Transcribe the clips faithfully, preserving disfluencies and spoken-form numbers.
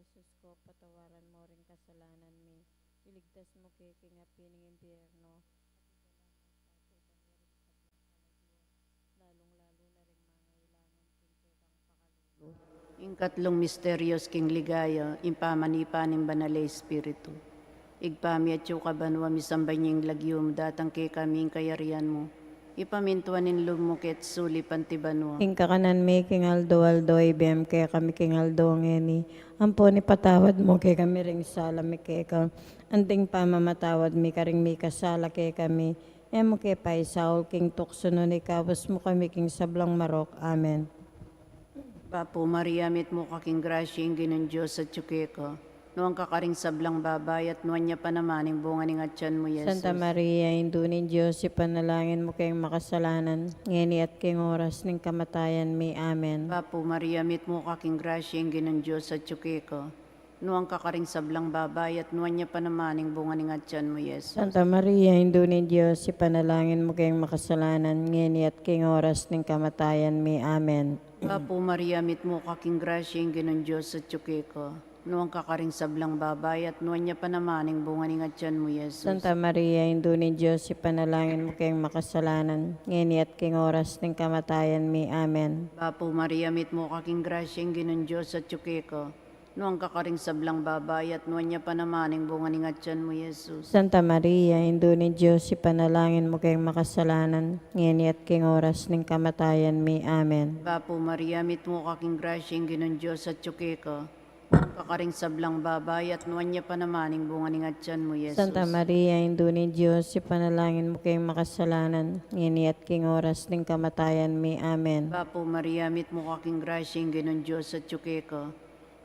Jesus ko, patawaran mo ring kasalanan mi, iligtas mo ke king api ning impyerno, lalung-lalu na ring mangailangan king kekang pakalulu. Ing katlung misteryos king ligaya, ing pamanipa ning Banal a Espiritu. Ibpa mi atsu ka banua, misamban ya ing lagyu mu, datang kekami ing kayarian mu, ipamintuan ing lub mu keti sulip anti banua. Ing kakanan mi king aldo-aldo ibie mu kekami king aldo ngeni, ampon ipatawad mu kekami ring sala mi keka, anting pamamatawad mi karing mikasala kekami, e mu ke paisaul king tuksu, nune ikabus mu kami king sablang marok. Amen. Bapu Maria, mitmu ka king grasya, ing Ginung Dios atyu keka. Nuan ka karing sablang babai, at nuan ya pa naman ing bunga ning atian mu, Jesus. Santa Maria, Indu ning Dios, ipanalangin mu keng makasalanan, ngeni at king oras ning kamatayan mi. Amen. Bapu Maria, mitmu ka king grasya, ing Ginung Dios atyu keka. Nuan ka karing sablang babai, at nuan ya pa naman ing bunga ning atian mu, Jesus. Santa Maria, Indu ning Dios, ipanalangin mu keng makasalanan, ngeni at king oras ning kamatayan mi. Amen. Bapu Maria, mitmu ka king grasya, ing Ginung Dios atyu keka. Nuan ka karing sablang babai, at nuan ya pa naman ing bunga ning atian mu, Jesus. Santa Maria, Indu ning Dios, ipanalangin mu keng makasalanan, ngeni at king oras ning kamatayan mi. Amen. Bapu Maria, mitmu ka king grasya, ing Ginung Dios atyu keka. Nuan ka karing sablang babai, at nuan ya pa naman ing bunga ning atian mu, Jesus. Santa Maria, Indu ning Dios, ipanalangin mu keng makasalanan, ngeni at king oras ning kamatayan mi. Amen. Bapu Maria, mitmu ka king grasya, ing Ginung Dios atyu keka. Nuan ka karing sablang babai, at nuan ya pa naman ing bunga ning atian mu, Jesus. Santa Maria, Indu ning Dios, ipanalangin mu keng makasalanan, ngeni at king oras ning kamatayan mi. Amen. Bapu Maria, mitmu ka king grasya, ing Ginung Dios atyu keka.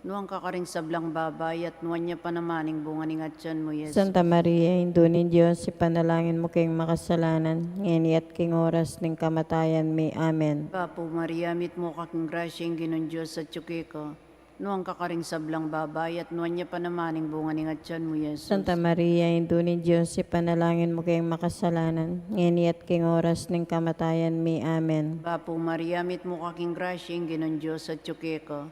Nuan ka karing sablang babai, at nuan ya pa naman ing bunga ning atian mu, Jesus. Santa Maria, Indu ning Dios, ipanalangin mu keng makasalanan, ngeni at king oras ning kamatayan mi. Amen. Bapu Maria, mitmu ka king grasya, ing Ginung Dios atyu keka. Nuan ka karing sablang babai, at nuan ya pa naman ing bunga ning atian mu, Jesus. Santa Maria, Indu ning Dios, ipanalangin mu keng makasalanan, ngeni at king oras ning kamatayan mi. Amen. Bapu Maria, mitmu ka king grasya, ing Ginung Dios atyu keka.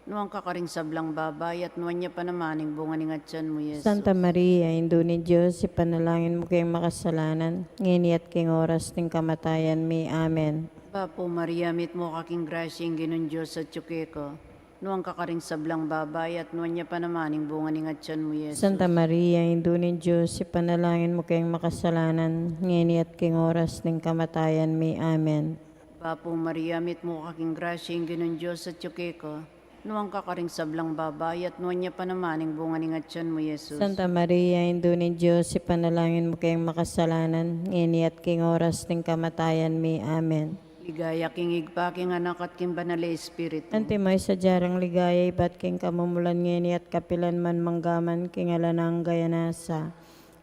Nuan ka karing sablang babai, at nuan ya pa naman ing bunga ning atian mu, Jesus. Santa Maria, Indu ning Dios, ipanalangin mu keng makasalanan, ngeni at king oras ning kamatayan mi. Amen. Bapu Maria, mitmu ka king grasya, ing Ginung Dios atyu keka. Nuan ka karing sablang babai, at nuan ya pa naman ing bunga ning atian mu, Jesus. Santa Maria, Indu ning Dios, ipanalangin mu keng makasalanan, ngeni at king oras ning kamatayan mi. Amen. Bapu Maria, mitmu ka king grasya, ing Ginung Dios atyu keka. Nuan ka karing sablang babai, at nuan ya pa naman ing bunga ning atian mu, Jesus. Santa Maria, Indu ning Dios, ipanalangin mu keng makasalanan, ngeni at king oras ning kamatayan mi. Amen. Ligaya king Ibpa, king Anak, at king Banal a Espiritu. Antimo ing sadya rang ligaya ibat king kamumulan, ngeni at kapilan man, mangga man king alang angga. Amen.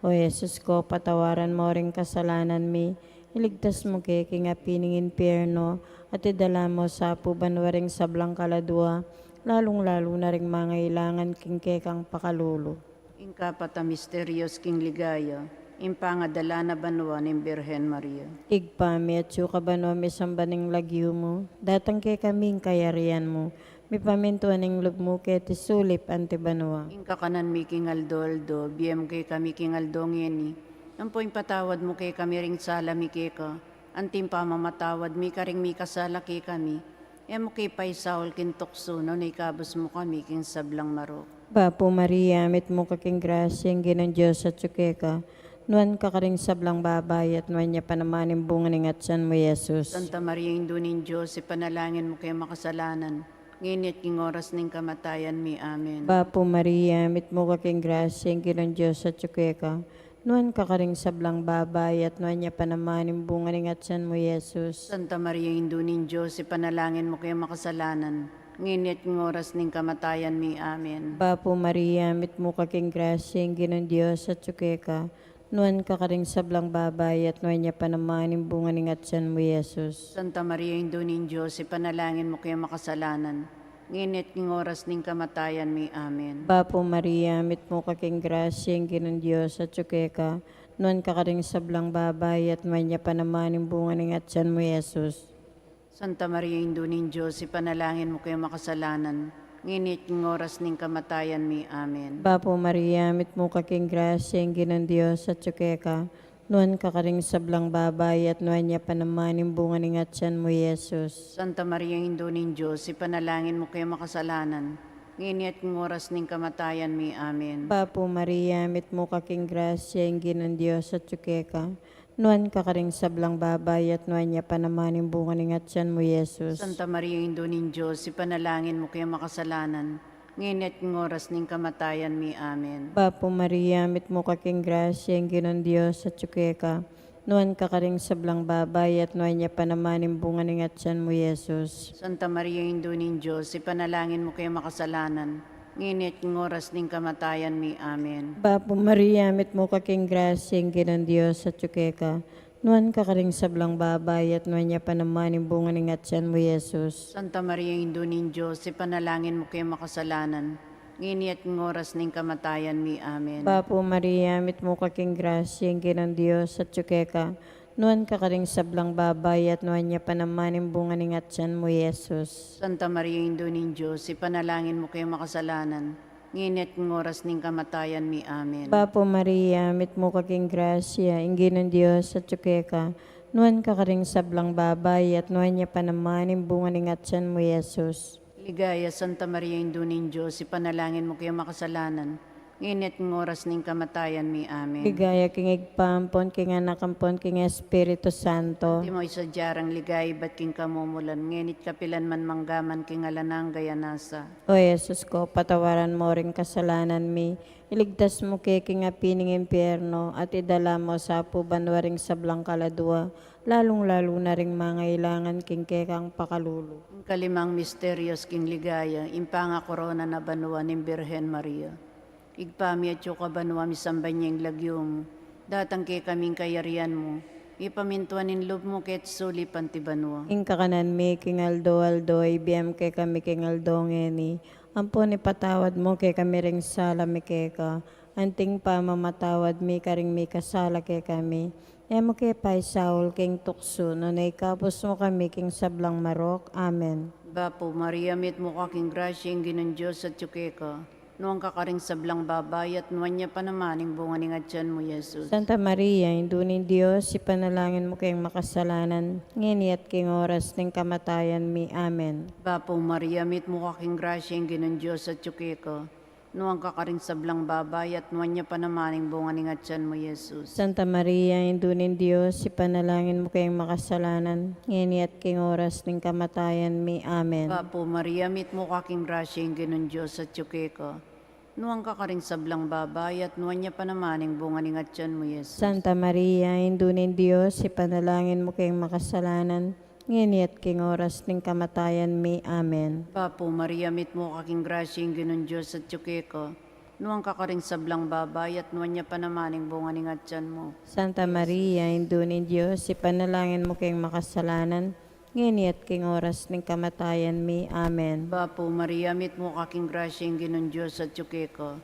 O Jesus ko, patawaran mo ring kasalanan mi, iligtas mu ke king api ning impyerno, at idala mu sa pu banua ring sablang kaladua, lalung-lalu na ring mangailangan king kekang pakalulu. Ing kapat a misteryos king ligaya, ing pangadala na banua ning Birhen Maria. Ibpa mi atsu ka banua, misamban ing lagyu mu, datang kekami ing kayarian mu, mipamintuan ing lub mu keti sulip anti banua. Ing kakanan mi king aldo-aldo, ibie mu kekami king aldo ngeni, ampo ipatawad mu kekami ring sala mi keka, anti ing pamamatawad mi karing mikasala kekami, e mu ke paisaul king tuksu, nune ikabus mu kami king sablang marok. Bapu Maria, mitmu ka king grasya, ing Ginung Dios atyu keka. Nuan ka karing sablang babai, at nuan ya pa naman ing bunga ning atian mu, Jesus. Santa Maria, Indu ning Dios, ipanalangin mu keng makasalanan, ngeni at king oras ning kamatayan mi. Amen. Bapu Maria, mitmu ka king grasya, ing Ginung Dios atyu keka. Nuan ka karing sablang babai, at nuan ya pa naman ing bunga ning atian mu, Jesus. Santa Maria, Indu ning Dios, ipanalangin mu keng makasalanan, ngeni at king oras ning kamatayan mi. Amen. Bapu Maria, mitmu ka king grasya, ing Ginung Dios atyu keka. Nuan ka karing sablang babai, at nuan ya pa naman ing bunga ning atian mu, Jesus. Santa Maria, Indu ning Dios, ipanalangin mu keng makasalanan, ngeni at king oras ning kamatayan mi. Amen. Bapu Maria, mitmu ka king grasya, ing Ginung Dios atyu keka. Nuan ka karing sablang babai, at nuan ya pa naman ing bunga ning atian mu, Jesus. Santa Maria, Indu ning Dios, ipanalangin mu keng makasalanan, ngeni at king oras ning kamatayan mi. Amen. Bapu Maria, mitmu ka king grasya, ing Ginung Dios atyu keka. Nuan ka karing sablang babai, at nuan ya pa naman ing bunga ning atyan mu, Jesus. Santa Maria, Indu ning Dios, ipanalangin mu keng makasalanan, ngeni at king oras ning kamatayan mi. Amen. Bapu Maria, mitmu ka king grasya, ing Ginung Dios atyu keka. Nuan ka karing sablang babai, at nuan ya pa naman ing bunga ning atyan mu, Jesus. Santa Maria, Indu ning Dios, ipanalangin mu keng makasalanan, ngeni at king oras ning kamatayan mi. Amen. Bapu Maria, mitmu ka king grasya, ing Ginung Dios atyu keka. Nuan ka karing sablang babai, at nuan ya pa naman ing bunga ning atyan mu, Jesus. Santa Maria, Indu ning Dios, ipanalangin mu keng makasalanan, ngeni at king oras ning kamatayan mi. Amen. Bapu Maria, mitmu ka king grasya, ing Ginung Dios atyu keka. Nuan ka karing sablang babai, at nuan ya pa naman ing bunga ning atyan mu, Jesus. Santa Maria, Indu ning Dios, ipanalangin mu keng makasalanan, ngeni at king oras ning kamatayan mi. Amen. Bapu Maria, mitmu ka king grasya, ing Ginung Dios atyu keka. Nuan ka karing sablang babai, at nuan ya pa naman ing bunga ning atyan mu, Jesus. Santa Maria, Indu ning Dios, ipanalangin mu keng makasalanan, ngeni at king oras ning kamatayan mi. Amen. Bapu Maria, mitmu ka king grasya, ing Ginung Dios atyu keka. Nuan ka karing sablang babai, at nuan ya pa naman ing bunga ning atyan mu, Jesus. Ligaya, Santa Maria, Indu ning Dios, ipanalangin mu keng makasalanan, ngeni at king oras ning kamatayan mi. Amen. Ligaya king Ibpa, ampon king Anak, ampon king Espiritu Santo. Antimo ing sadya rang ligaya ibat king kamumulan, ngeni at kapilan man, mangga man king alang angga. Amen. O Jesus ko, patawaran mu ring kasalanan mi, iligtas mu ke king api ning impyerno, at idala mu sa pu banua ring sablang kaladua, lalung-lalu na ring mangailangan king kekang pakalulu. Ing kalimang misterios king ligaya, ing pangakorona na banua ning Birhen Maria. Ibpa mi atsu ka banua, misamban ya ing lagyu mu, datang kekami ing kayarian mu, mipamintuan ing lub mu keti sulip anti banua. Ing kakanan mi king aldo-aldo ibie mu kekami king aldo ngeni, ampon ipatawad mu kekami ring sala mi keka, anti ing pamamatawad mi karing mikasala kekami. E mu ke paisaul king tuksu, nune ikabus mu kami king sablang marok. Amen. Bapu Maria, mitmu ka king grasya, ing Ginung Dios atyu keka. Nuan ka karing sablang babai, at nuan ya pa naman ing bunga ning atyan mu, Jesus. Santa Maria, Indu ning Dios, ipanalangin mu keng makasalanan, ngeni at king oras ning kamatayan mi. Amen. Bapu Maria, mitmu ka king grasya, ing Ginung Dios atyu keka. Nuan ka karing sablang babai, at nuan ya pa naman ing bunga ning atyan mu, Jesus. Santa Maria, Indu ning Dios, ipanalangin mu keng makasalanan, ngeni at king oras ning kamatayan mi. Amen. Bapu Maria, mitmu ka king grasya, ing Ginung Dios atyu keka. Nuan ka karing sablang babai, at nuan ya pa naman ing bunga ning atyan mu, Jesus. Santa Maria, Indu ning Dios, ipanalangin mu keng makasalanan, ngeni at king oras ning kamatayan mi. Amen. Bapu Maria, mitmu ka king grasya, ing Ginung Dios atyu keka. Nuan ka karing sablang babai, at nuan ya pa naman ing bunga ning atyan mu. Santa Maria, Indu ning Dios, ipanalangin mu keng makasalanan, ngeni at king oras ning kamatayan mi. Amen. Bapu Maria, mitmu ka king grasya, ing Ginung Dios atyu keka.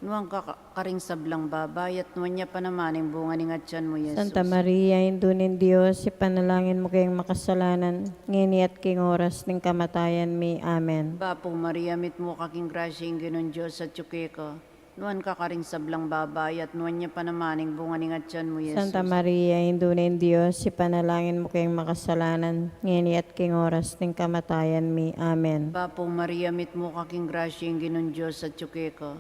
Nuan ka ka-, karing sablang babai, at nuan ya pa naman ing bunga ning atyan mu, Jesus. Santa Maria, Indu ning Dios, ipanalangin mu keng makasalanan, ngeni at king oras ning kamatayan mi. Amen. Bapu Maria, mitmu ka king grasya, ing Ginung Dios atyu keka. Nuan ka karing sablang babai, at nuan ya pa naman ing bunga ning atyan mu, Jesus. Santa Maria, Indu ning Dios, ipanalangin mu keng makasalanan, ngeni at king oras ning kamatayan mi. Amen. Bapu Maria, mitmu ka king grasya, ing Ginung Dios atyu keka.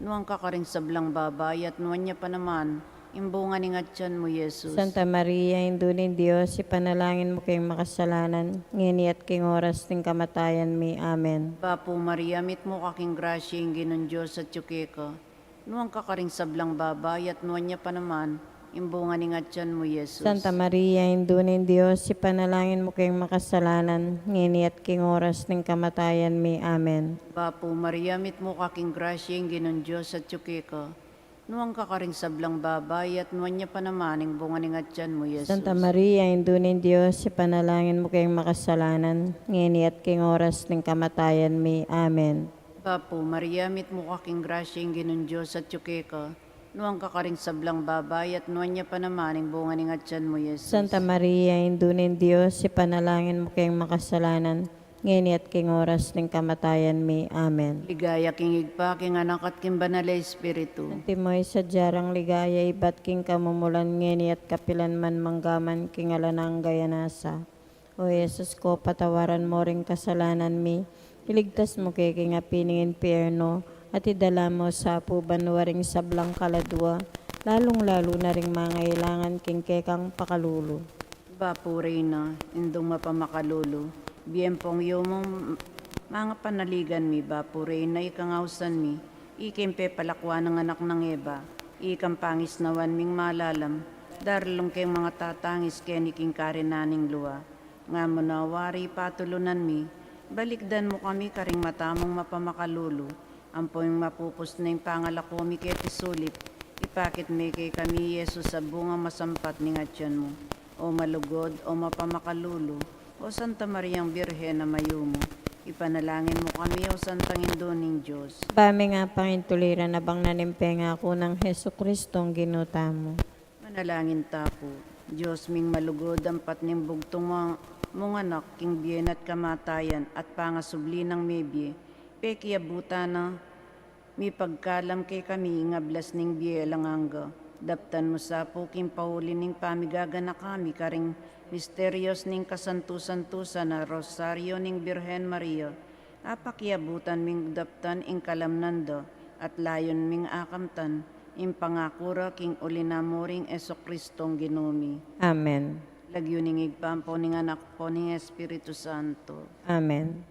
Nuan ka karing sablang babai, at nuan ya pa naman ing bunga ning atyan mu, Jesus. Santa Maria, Indu ning Dios, ipanalangin mu keng makasalanan, ngeni at king oras ning kamatayan mi. Amen. Bapu Maria, mitmu ka king grasya, ing Ginung Dios atyu keka. Nuan ka karing sablang babai, at nuan ya pa naman ing bunga ning atyan mu, Jesus. Santa Maria, Indu ning Dios, ipanalangin mu keng makasalanan, ngeni at king oras ning kamatayan mi. Amen. Bapu Maria, mitmu ka king grasya, ing Ginung Dios atyu keka. Nuan ka karing sablang babai, at nuan ya pa naman ing bunga ning atyan mu, Jesus. Santa Maria, Indu ning Dios, ipanalangin mu keng makasalanan, ngeni at king oras ning kamatayan mi. Amen. Bapu Maria, mitmu ka king grasya, ing Ginung Dios atyu keka. Nuan ka karing sablang babai, at nuan ya pa naman ing bunga ning atyan mu, Jesus. Santa Maria, Indu ning Dios, ipanalangin mu keng makasalanan, ngeni at king oras ning kamatayan mi. Amen. Ligaya king Ibpa, king Anak, at king Banal a Espiritu. Antimo ing sadya rang ligaya ibat king kamumulan, ngeni at kapilan man, manggaman king alang angga. Amen. O Jesus ko, patawaran mo ring kasalanan mi, iligtas mu ke king api ning impyerno, at idala mu sa pu banua ring sablang kaladua, lalung-lalu na ring mangailangan king kekang pakalulu. Bapu Reyna, Indung mapamakalulu, bie ampong yumu ing panaligan mi. Bapu Reyna, ikang ausan mi, ikang pepalakwan ning anak nang Eva, ikang pangisnawan ming malalam, darlung keng mangatatangis keni king karinan ning lua. Nga mu na wari patulunan mi, balikdan mu kami karing mata mung mapamakalulu, ampong mapupus na ing pangalako mi keti sulip, ipakit me kekami i Jesus a bungang masampat ning atian mu. O malugud, o mapamakalulu, o Santa Mariang Birhen a mayumu, ipanalangin mu kami, o Santang Indu ning Dios. Ba ming apangintuliran abang na ning pengaku nang Jesucristong Ginu tamu. Manalangin ta pu. Dios ming malugud, ampat ning bugtung mung anak king bie na at kamatayan at pangasubli nang mebie, pekiabutan na mi pagkalam kekami ing ablas ning bie alang angga. Daptan mu sa pu king pauli ning pamigaganaka mi karing misterios ning kasantu-santusan a Rosario ning Birhen Maria, a pakiabutan ming daptan ing kalamnan da, at layun ming akamtan ing pangaku ra king uli na mu ring Jesucristong Ginu mi. Amen. Lagyu ning Ibpa, ampo ning Anak, ampo ning Espiritu Santo. Amen.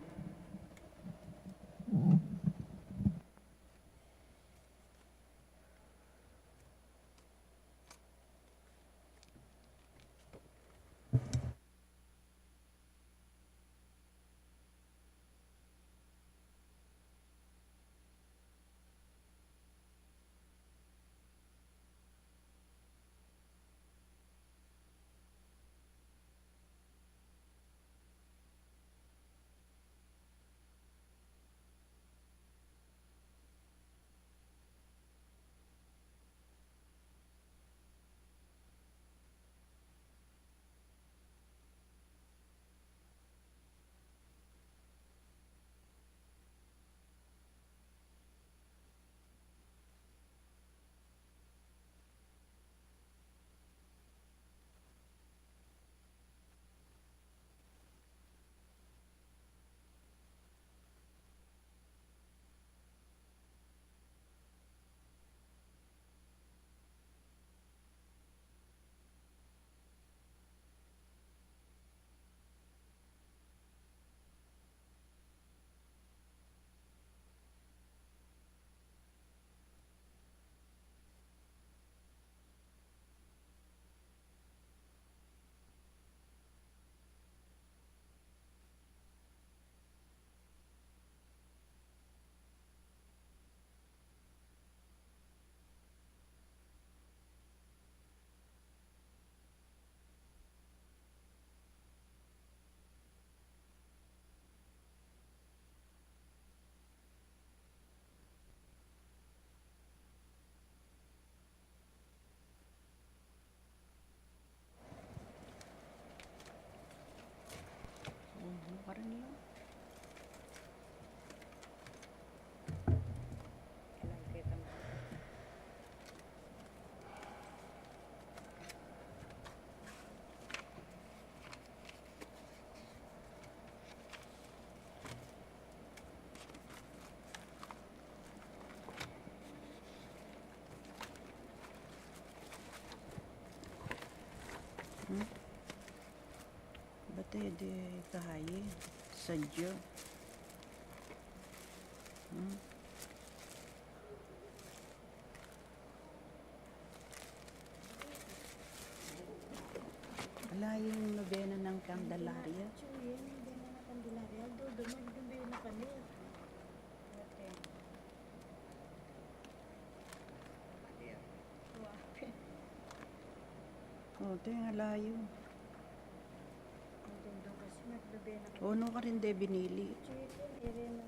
Hmm? Bate de kahaye, sadya. Hmm? Ala, ing nobena nang Candelaria. Actually, yan, nobena nang Candelaria. Although, doon, nobena kami. Okay. O, te, ala yu. Although, doon kasi, nobena kami. O, nu karin de binili? Actually, ito, area ng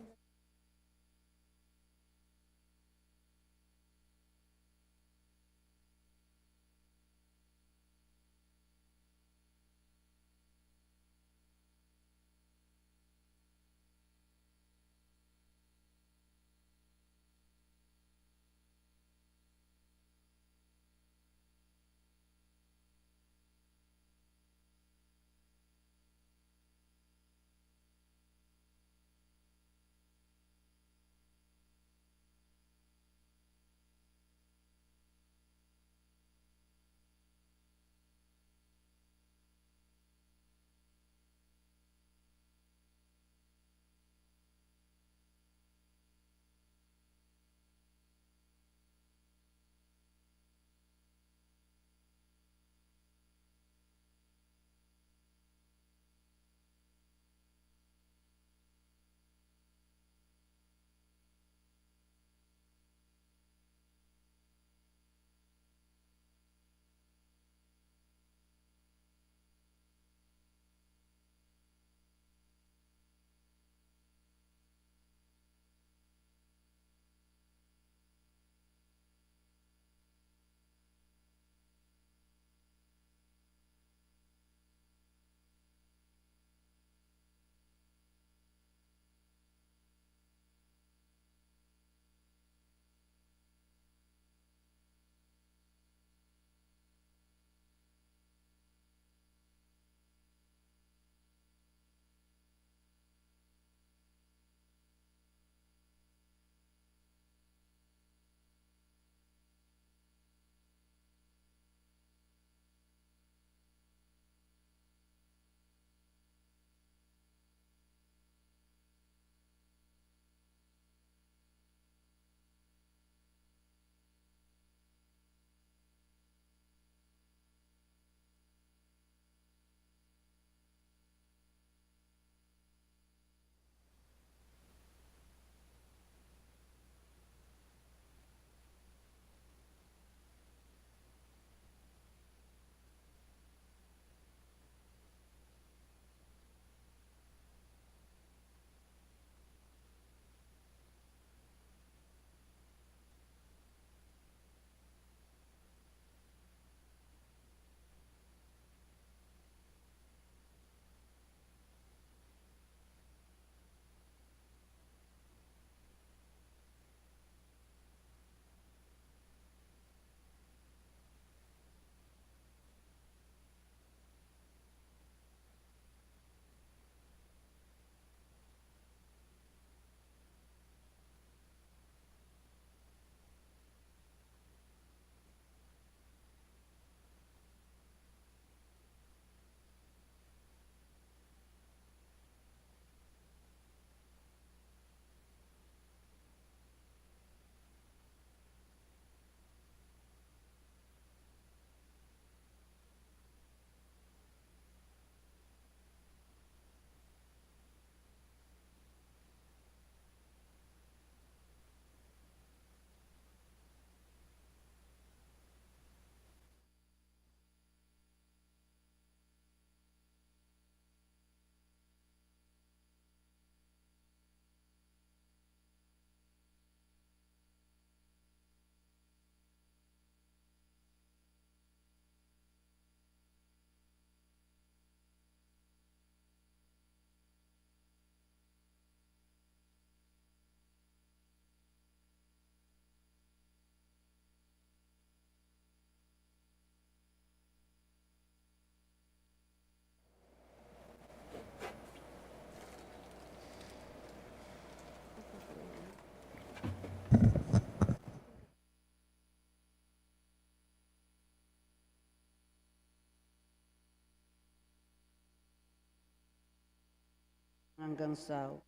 anggang saup.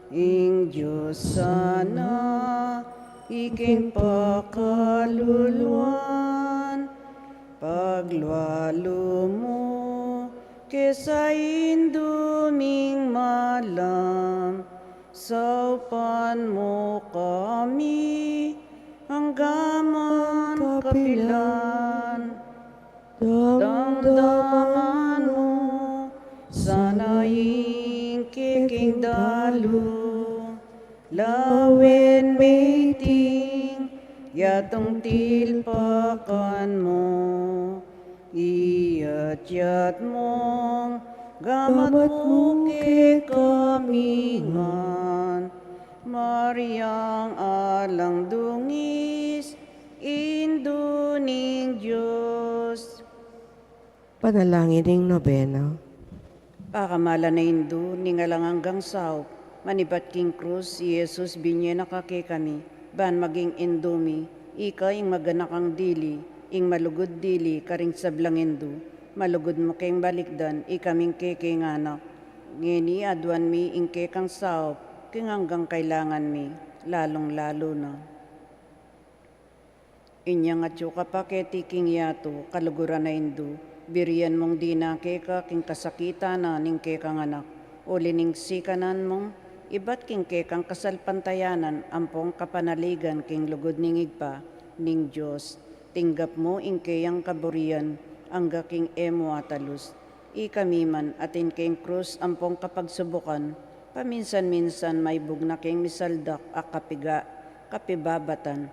Ing Dios sana, iking pakaluluan, paglualu mu kesa Indu ming malam, saupan mu kami anggaman kapilan. Damdaman mu sana ing keking dalu, lawen meting yatung tilpakan mu. Iyatyat mung gamat mu kekami ngan, Mariang alang dungis, Indu ning Dios. Panalangin ning Nobena. Pakamalan a Indu ning alang anggang saup, manibat king krus i Jesus binye na ka kekami, ban maging Indu mi, ika ing maganakang dili, ing malugud dili karing sablang Indu, malugud mu keng balikdan ikaming kekeng anak. Ngeni aduan mi ing kekang saup king anggang kailangan mi, lalung-lalu na inyang atyu ka pa keti king yatu, kaluguran a Indu, birian mung dina keka king kasakitan na ning kekang anak. Uli ning sikanan mung ibat king kekang kasalpantayanan ampong kapanaligan king lugud ning Ibpa ning Dios, tinggap mu ing keyang kaburian angga king e mu atalus. Ikami man atin king krus ampong kapagsubukan, paminsan-minsan maibug na king misaldak a kapiga, kapibabatan.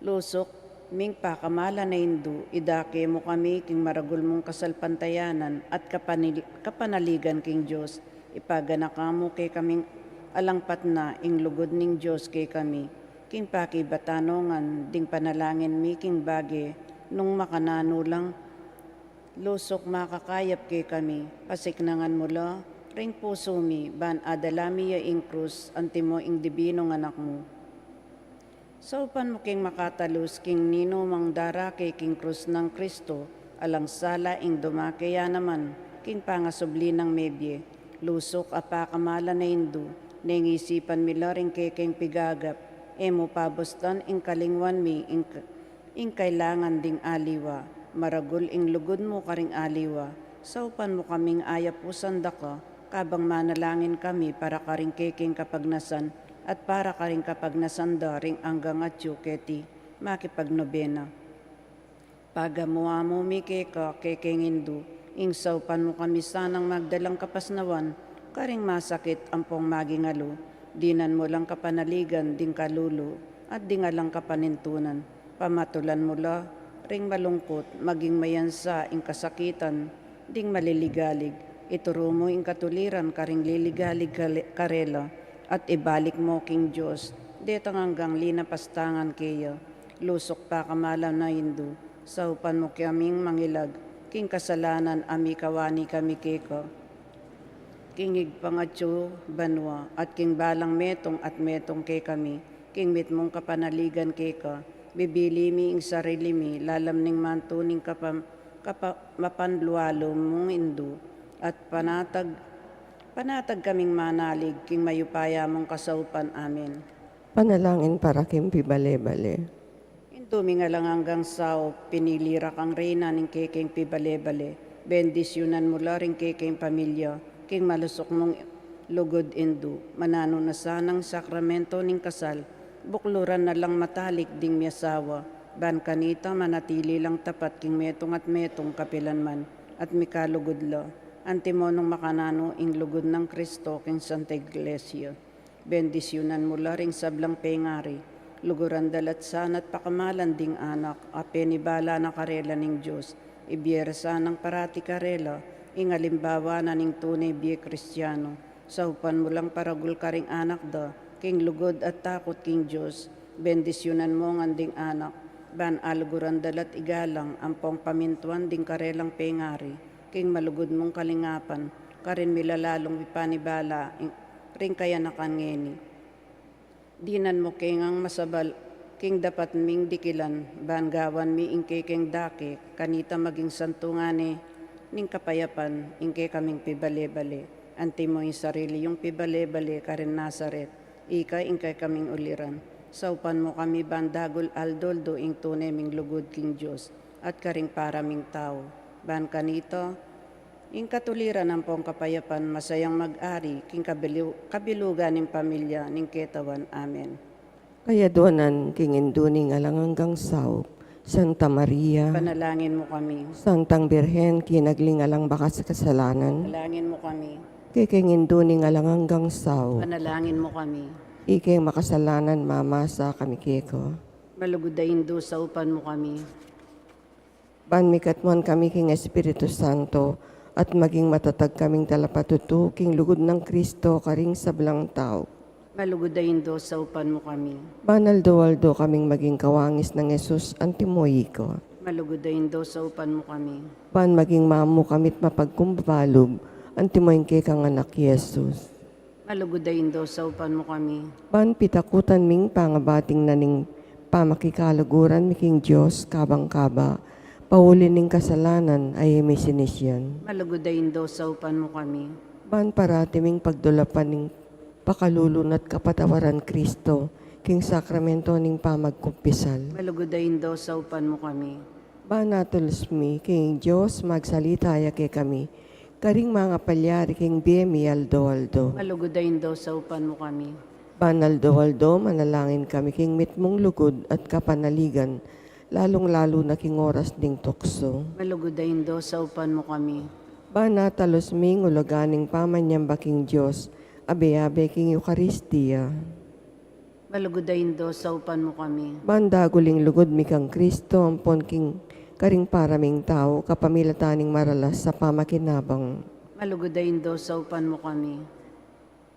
Lusuk ming pakamalan a Indu, idake mu kami king maragul mung kasalpantayanan at kapanil-, kapanaligan king Dios. Ipaganaka mu kekaming alang patna ing lugud ning Dios kekami, king pakibatan ngan ding panalangin mi king bage nung makananu lang lusuk makakayap kekami. Pasiknangan mu la ring pusu mi, ban adala mi ya ing krus, antimo ing dibinung Anak mu. Saupan mu king makatalus king ninumang darake king krus nang Kristo, alang sala ing dumake ya naman king pangasubli nang mebie. Lusuk a pakamalan a Indu, neng isipan mi la ring kekeng pigagap, e mu pabustan ing kalingwan mi ing, ing kailangan ding aliwa. Maragul ing lugud mu karing aliwa. Saupan mu kaming ayapusan da ka, kabang manalangin kami para karing kekeng kapagnasan at para karing kapagnasan da ring anggang atyu keti makipagnobena. Pagamu-amu mi keka, kekeng Indu, ing saupan mu kami sanang magdalang kapasnawan karing masakit ampong maging alu, dinan mu lang kapanaligan ding kalulu at ding alang kapanintunan. Pamatulan mu la ring malungkut, maging mayansa ing kasakitan ding maliligalig. Ituru mu ing katuliran karing liligalig kale-, karela, at ibalik mu king Dios detang anggang linapastangan keya. Lusuk pakamalan a Indu, saupan mu kaming mangilag king kasalanan a mikawani kami keka king Ibpang atyu banua, at king balang metung at metung kekami, king mitmung kapanaligan keka. Bibili mi ing sarili mi lalam ning mantu ning kapam-, kapa-, mapanlualu mung Indu, at panatag, panatag kaming manalig king mayupaya mung kasaupan. Amen. Panalangin para king pibale-bale. Indu ming alang anggang saup, pinili ra kang reyna ning kekeng pibale-bale. Bendisyunan mu la ring kekeng pamilya king malusuk mung lugud, Indu. Mananu na sanang sakramento ning kasal, bukluran na lang matalik ding miasawa, ban kanita manatili lang tapat king metung at metung kapilan man, at mikalugud la, antimo nung makananu ing lugud nang Kristo king Santa Iglesia. Bendisyunan mu la ring sablang pengari, luguran da la at sana't pakamalan ding anak a penibala na karela ning Dios. Ibie ra sanang parati karela ing alimbawa na ning tune bie Kristiano. Saupan mu lang paragul karing anak da king lugud at takut king Dios. Bendisyunan mu ngan ding anak, ban aluguran da la't igalang ampong pamintuan ding karelang pengari king malugud mung kalingapan, karin milalalung mipanibala ing ring kayanakan ngeni. Dinan mu ke ngang masabal king dapat ming dikilan, ban gawan mi ing kekeng dake, kanita maging santu ngane ning kapayapan ing kekaming pibale-bale. Antimo ing sarili yung pibale-bale karin Nazaret, ika ing kekaming uliran. Saupan mu kami ban dagul aldo-aldo ing tune ming lugud king Dios at karing para ming tau. Ban kanita, ing katuliran ampong kapayapan masayang mag-ari king kabilu-, kabilugan ning pamilya ning ketawan. Amen. Kayadwanan king Indu ning alang anggang saup, Santa Maria. Panalangin mu kami. Santang Birhen, kinagli ning alang bakas kasalanan. Panalangin mu kami. Kekeng Indu ning alang anggang saup. Panalangin mu kami. Ikeng makasalanan, mamasa kami keka. Malugud a Indu, saupan mu kami. Ban mikatmuan kami king Espiritu Santo, at maging matatag kaming talapatutu king lugud nang Kristo karing sablang tau. Malugud a Indu, saupan mu kami. Ban aldo-aldo kaming maging kawangis nang Jesus, antimo ika. Malugud a Indu, saupan mu kami. Ban maging mamu kami't mapagkumbaba lub, antimo ing kekang anak Jesus. Malugud a Indu, saupan mu kami. Ban pitakutan ming pangabating na ning pamakikaluguran mi king Dios kabang kaba, pauli ning kasalanan a e mi sinisian. Malugud a Indu, saupan mu kami. Ban parati ming pagdulapan ning pakalulu na't kapatawaran Kristo king sakramento ning pamagkumpisal. Malugud a Indu, saupan mu kami. Ban atulus mi king Dios, magsalita ya kekami karing mangapalyari king bie mi aldo-aldo. Malugud a Indu, saupan mu kami. Ban aldo-aldo, manalangin kami king mitmung lugud at kapanaligan, lalung-lalu na king oras ning tuksu. Malugud a Indu, saupan mu kami. Ban atalus mi ing ulaga ning pamanyamba king Dios, abe-abe king Eukaristia. Malugud a Indu, saupan mu kami. Ban dagul ing lugud mi kang Kristo, ampon king karing para ming tau, kapamilatan ning maralas a pamakinabang. Malugud a Indu, saupan mu kami.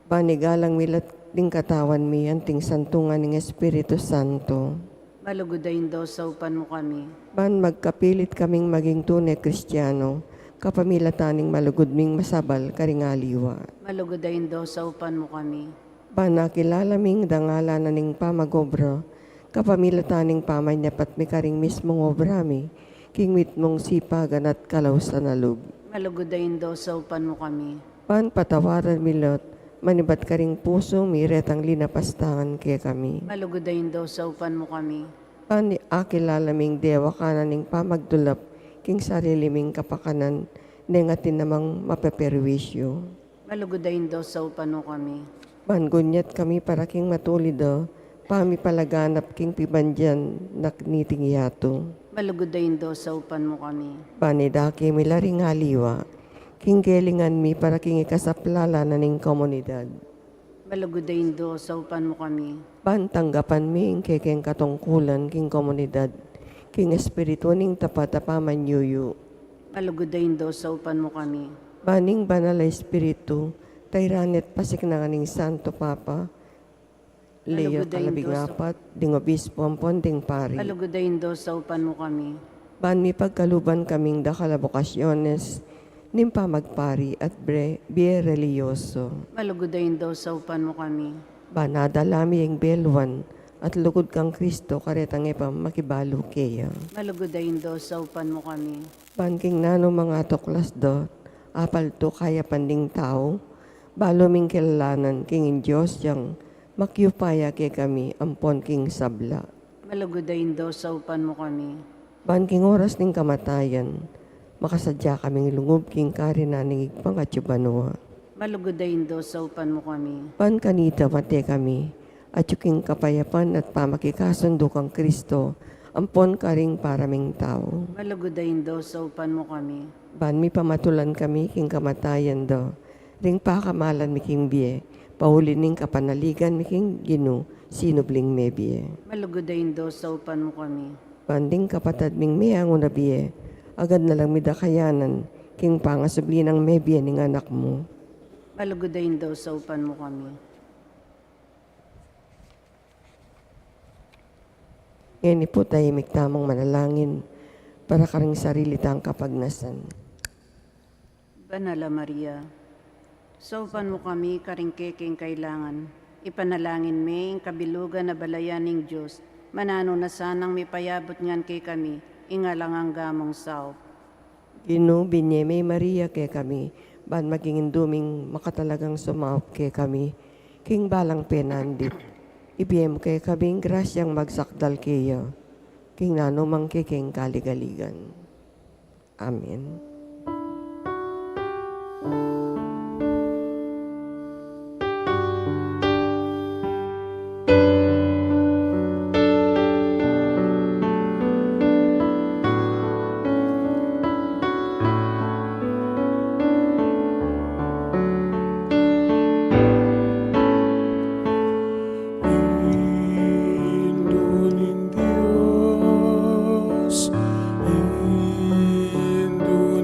Ban igalang mi la ding katawan mi anting santungan ning Espiritu Santo. Malugud a Indu, saupan mu kami. Ban magkapilit kaming maging tune Kristiano, kapamilatan ning malugud ming masabal karing aliwa. Malugud a Indu, saupan mu kami. Ban akilala mi ing dangalan na ning pamag-obra, kapamilatan ning pamanyapat mi karing mismung obra mi, king mitmung sipagan at kalausan a lub. Malugud a Indu, saupan mu kami. Ban patawaran mi la, manibat karing pusu mi retang linapastangan kekami. Malugud a Indu, saupan mu kami. Ban akilala ming dewakan na ning pamagdulap, king sarili ming kapakanan, neng atin namang mapeperwisyu. Malugud a Indu, saupan mu kami. Ban gunyat kami para king matulid a pamipalaganap king pibandian na niting yatu. Malugud a Indu, saupan mu kami. Ban idake mi la ring aliwa, king gelingan mi para king ikasaplala na ning komunidad. Malugud a Indu, saupan mu kami. Ban tanggapan mi ing kekeng katungkulan king komunidad, king espiritu ning tapat a pamanyuyu. Malugud a Indu, saupan mu kami. Ban ing Banal a Espiritu, tairan at pasiknangan ning Santo Papa Leo Malugud a Indu, kalabing sau- apat, ding obispo ampon ding pari. Malugud a Indu, saupan mu kami. Ban mipagkaluban kaming dakal a bokasyones ning pamagpari at bre-, bie relihiyoso. Malugud a Indu, saupan mu kami. Ban adala mi ing beluan at lugud kang Kristo karetang e pa makibalu keya. Malugud a Indu, saupan mu kami. Ban king nanu mang atuklas da, apaltu kayapan ding tau, balu ming kilalanan king ing Dios yang makiupaya kekami ampon king sabla. Malugud a Indu, saupan mu kami. Ban king oras ning kamatayan, makasadya kaming lungub king karinan ning Ibpang atyu banua. Malugud a Indu, saupan mu kami. Ban kanita mate kami, atyu king kapayapan at pamakikasundu kang Kristo, ampon karing para ming tau. Malugud a Indu, saupan mu kami. Ban mipamatulan kami king kamatayan da, ring pakamalan mi king bie, pauli ning kapanaligan mi king Ginu, sinubling mebie. Malugud a Indu, saupan mu kami. Ban ding kapatad ming meangu na bie, agad na lang mi da kayanan, king pangasubli nang mebie ning Anak mu. Malugud a Indu, saupan mu kami. Ngeni pu, taimik tamung manalangin para karing sarili tang kapagnasan. Banal a Maria, saupan mu kami karing kekeng kailangan. Ipanalangin me ing kabilugan a balayan ning Dios, mananu na sanang mipayabut ngan kekami ing alang angga mung saup. Ginu, binye me i Maria kekami, ban maging indu ming makatalagang sumaup kekami king balang penandit. Ibie mu kekami ing grasyang magsakdal keya king nanu mang kekeng kaligaligan. Amen. Indu ning Dios, Indu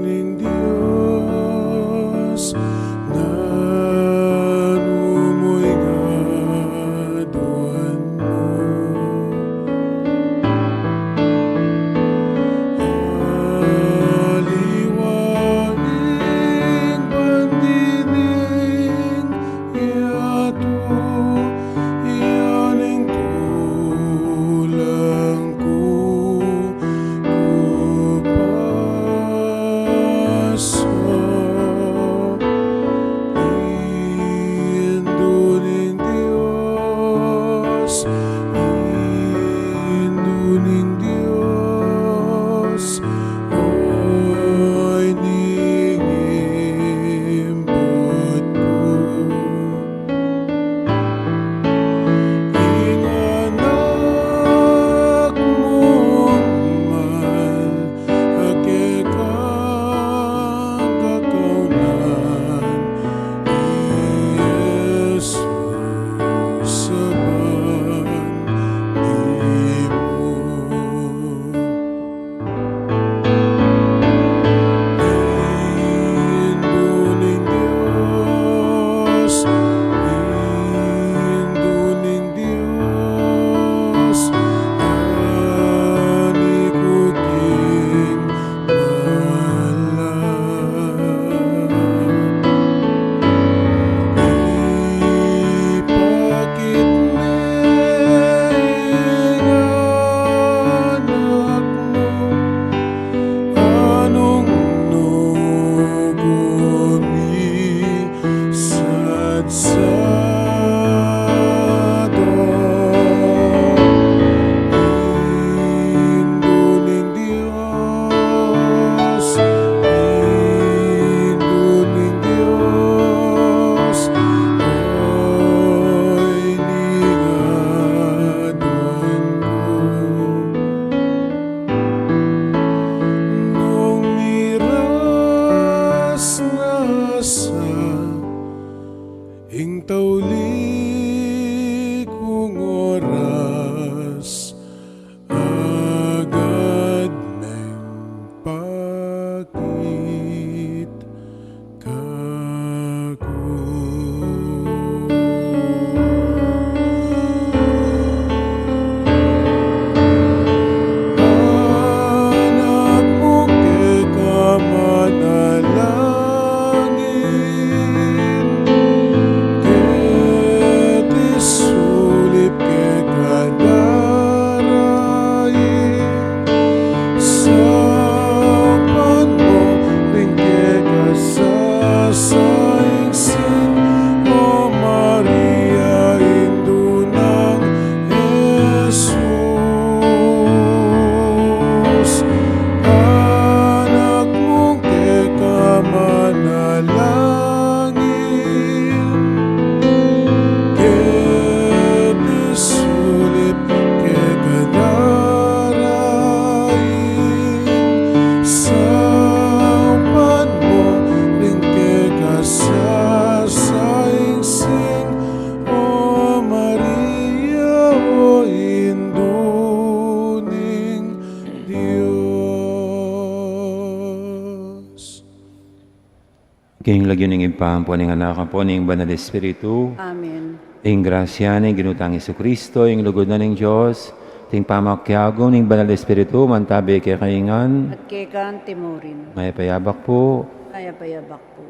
Ing lagyu ning Ibpa, ampo ning Anak, ampo ning Banal Espiritu. Amen. Ing grasya ning Ginu tang Jesucristo, ing lugud na ning Dios, at ing pamakiabe ning Banal Espiritu, mantabi kekayu ngan. At keka naman murin. Mayap a abak pu. Mayap a abak pu.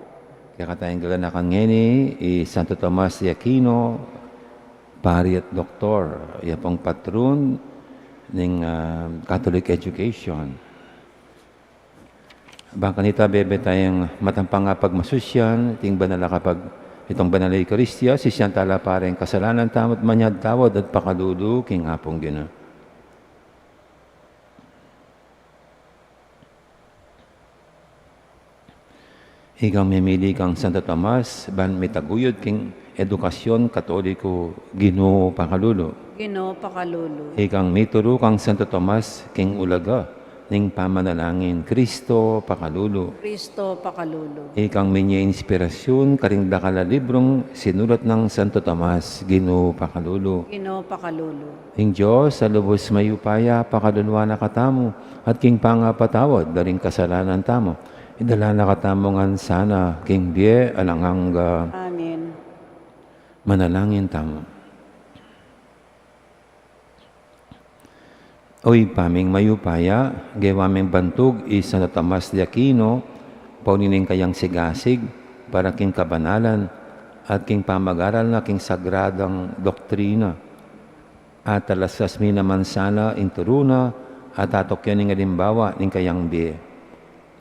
Kekatang galanakan ngeni i Santo Tomas de Aquino, pari at doktor, iya pung patron ning, ah, Catholic education. Bang kanita bebe tayang matampang a pagmasusyan, iting banal a kapag-, itong banal a Eukaristia, sisian tala pa ring kasalanan tamu at manyad tawad at pakalulu king Apung Ginu. Ikang mimili kang Santo Tomas, ban mitaguyud king edukasyon Katoliko, Ginu pakalulu. Ginu pakalulu. Ikang mituru kang Santo Tomas, king ulaga ning pamanalangin, Kristo pakalulu. Kristo pakalulu. Ikang minye inspirasyon karing dakal a librung sinulat nang Santo Tomas, Ginu pakalulu. Ginu pakalulu. Ing Dios a lubus mayupaya, pakaluluan na katamu, at king pangapatawad da ring kasalanan tamu, idala na katamu ngan sana king bie alang angga. Amen. Manalangin tamu. O Ibpa ming mayupaya, gewa ming bantug i Santo Tomas de Aquino, pauli ning kayang sigasig para king kabanalan at king pamag-aral na king sagradang doktrina. At talastas mi naman sana ing turu na, at atukyan ing alimbawa ning kayang bie.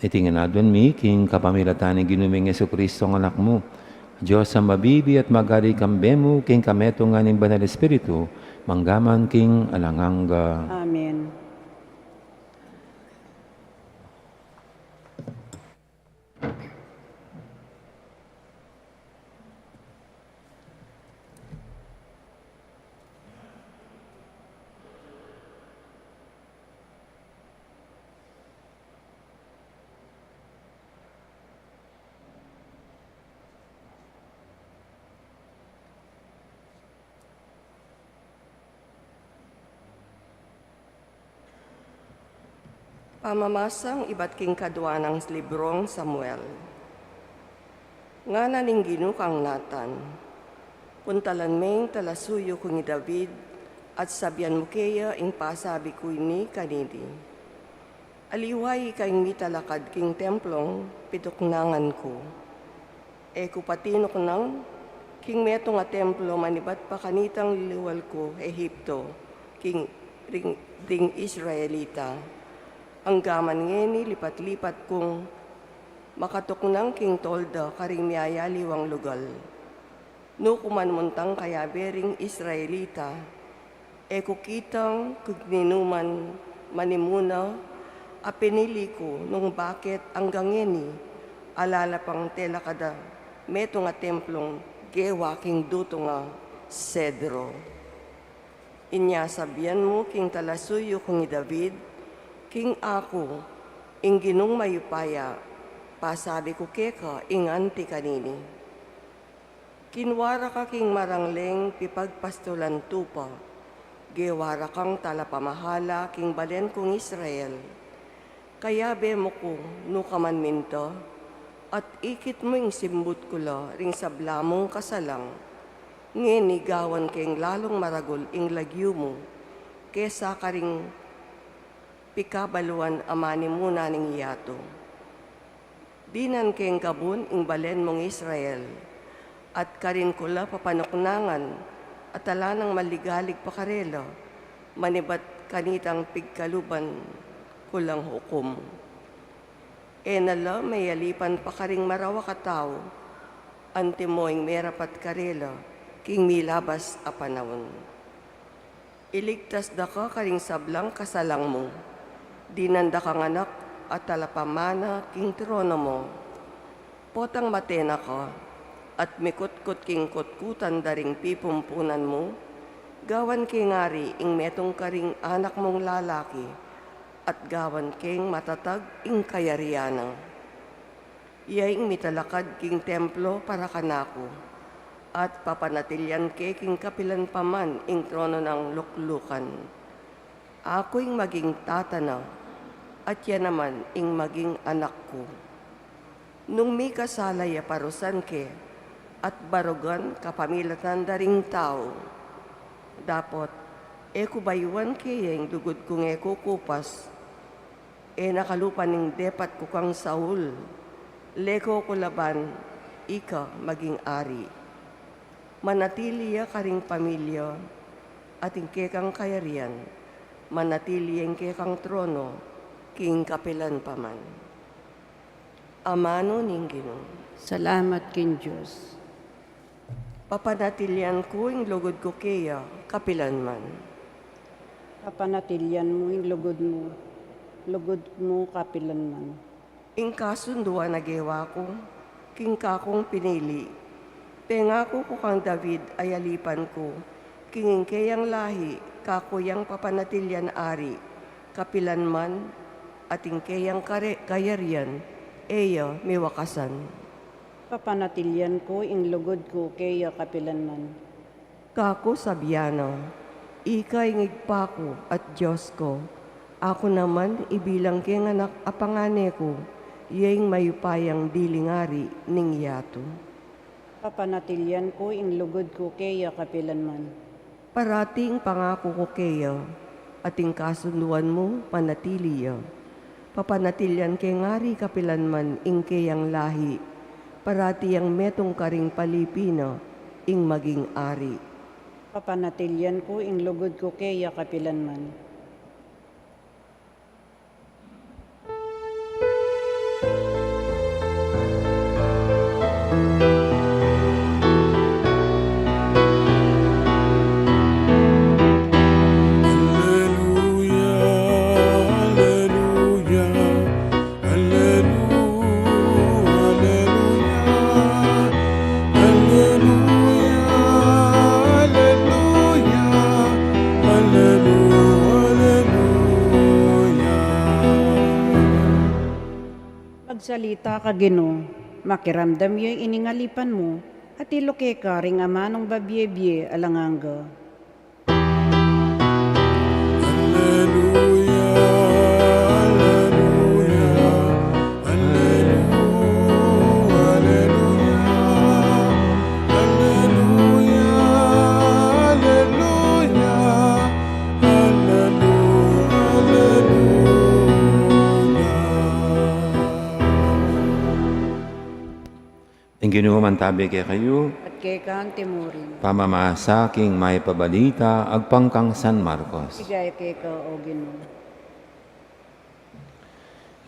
Iti ngan aduan mi king kapamilatan ning Ginu ming Jesucristo a Anak mu, Dios a mabibie at magari kambe mu king kametungan ning Banal Espiritu, mangga man king alang angga. Amen. Pamamasang ibat king kadua nang librung Samuel. Ngana ning Ginu kang Natan, puntalan me ing talasuyu kung i David, at sabian mu keya ing pasabi ku ini kanini. Aliwa ika ing mitalakad king templung pituknangan ku. E ku patinuknang king metung a templo manibat pa kanitang liliwal ku Egipto, king ring, ding Israelita. Angga man ngeni lipat-lipat kung makatuknang king tolda karing miyayaliwang lugal. Nukuman muntang kayabe ring Israelita, e ku kitang kung ninuman manimuna a pinili ku, nung bakit angga ngeni ala la pang telakad a metung a templung gewa king dutung a sedro. Inya sabian mu king talasuyu kung i David, king aku, ing Ginung mayupaya, pasabi ku keka ing anti kanini. Kinwa ra ka king marangleng pipagpastulan tupa, gewa ra kang talapamahala king balen kung Israel. Kayabe mu ku nu ka man minta, at ikit mu ing simbut ku la ring sabla mung kasalang. Ngeni gawan keng lalung maragul ing lagyu mu kesa karing pikabaluan a manimuna ning yatu. Dinan keng gabun ing balen mung Israel, at karin ku la papanuknangan at ala nang maligalig pa karela, manibat kanitang pigkaluban ku lang ukum. E na la meyalipan pa karing marawak a tau, antimo ing merapat karela king milabas a panaun. Iligtas da ka karing sablang kasalang mu. Dinan da kang anak a talapamana king trono mu. Potang mate na ka, at mikutkut king kutkutan da ring pipumpunan mu, gawan keng ari ing metung karing anak mung lalaki, at gawan keng matatag ing kayarian na. Iya ing mitalakad king templo para kanaku, at papanatilian ke king kapilan pa man ing trono nang luklukan. Aku ing maging tata na, at iya naman ing maging anak ku. Nung mikasala ya parusan ke, at barugan kapamilatan da ring tau, dapot e ku bayuan keya ing lugud kung e kukupas. E na kalupa ning depat ku kang Saul, leko ku la ban ika maging ari. Manatili ya karing pamilya at ing kekang kayarian, manatili ya ing kekang trono king kapilan pa man. Amanu ning Ginu. Salamat king Dios. Papanatilian ku ing lugud ku keya kapilan man. Papanatilian mu ing lugud mu, lugud mu kapilan man. Ing kasunduan a gewa ku king kakung pinili, pengaku ku kang David a yalipan ku, king ing keyang lahi kaku yang papanatilian ari kapilan man, at ing keyang kare-, kayarian e ya miwakasan. Papanatilian ku ing lugud ku keya kapilan man. Kaku sabian na, ika ing Ibpa ku at Dios ku, aku naman ibilang keng anak a pangane ku, ya ing mayupayang diling ari ning yatu. Papanatilian ku ing lugud ku keya kapilan man. Parati ing pangaku ku keya, at ing kasunduan mu, panatili ya. Papanatilian keng ari kapilan man ing keyang lahi, parati yang metung karing palipi na ing maging ari. Papanatilian ku ing lugud ku keya kapilan man. Aleluya, aleluya, aleluya, aleluya, aleluya, aleluya, aleluya, aleluya. Magsalita ka, Ginu, makiramdam ya ining alipan mu, at ilu keka ring amanung babie-bie alang angga. Aleluya, aleluya, aleluya, aleluya, aleluya, aleluya, aleluya. Ing Ginu mantabi kekayu. At keka anti murin. Pamamasa king Mayap a Balita agpang kang San Marcos. Ligaya keka, o Ginu.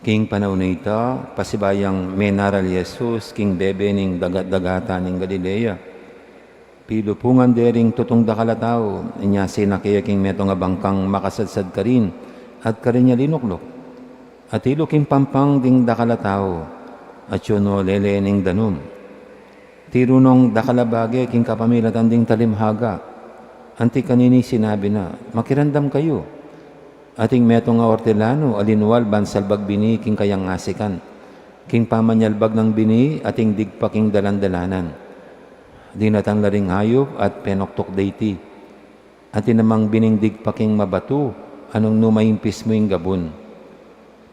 King panaun a ita, pasibayu yang menaral i Jesus king bebe ning dagat-dagatan ning Galilea, pilupungan de ring tutung dakal a tau, inya sinake ya king metung a bangkang makasadsad karin, at karin ya linukluk. At ilu king pampang ding dakal a tau, atyu no lele ning danum. Tiru nong dakal a bage king kapamilatan ding talimhaga. Anti kanini sinabi na, "Makiramdam kayu." Ating metung a ortelanu a linual ban salbag bini king kayang asikan. King pamanyalbag nang bini, ating digpa king dalan-dalanan. Dinatang la ring ayup at penuktuk de iti. Atin namang bining digpa king mabatu, a nung nu maimpis mu ing gabun.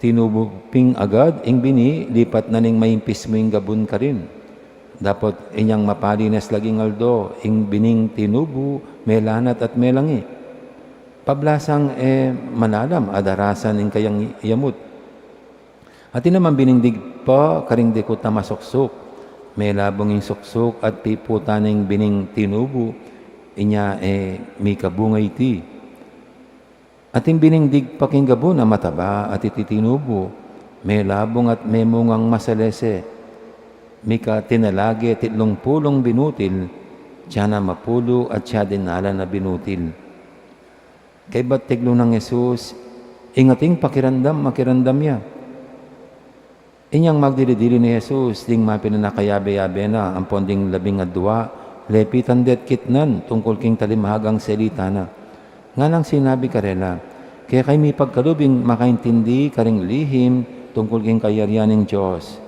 Tinubu pin agad ing bini, lipat na ning maimpis mu ing gabun karin. Dapot inyang mapalinas laging aldo ing bining tinubu, melanat at melangi. Pablasang e malalam a darasan ing kayang yamut. Atin naman bining digpa karing dikut a masuksuk. Melabung ing suksuk at piputan ing bining tinubu, inya e mikabunga iti. Atin bining digpa king gabun a mataba at iti tinubu, melabung at memungang masalese. Mika tinalage titlung pulung binutil, tiyan a mapulu at tiya dinalan a binutil. Kaybat tiglu nang Jesus, ing ating pakiramdam, makiramdam ya. Inyang magdili-dili ni Jesus ding mapinanakayabe-yabe na ampon ding labing adua, lepitan de't kitnan tungkul king talimhagang selita na. Nganang sinabi karela, "Kekayu mipagkalub ing makaintindi karing lihim tungkul king kayarian ning Dios."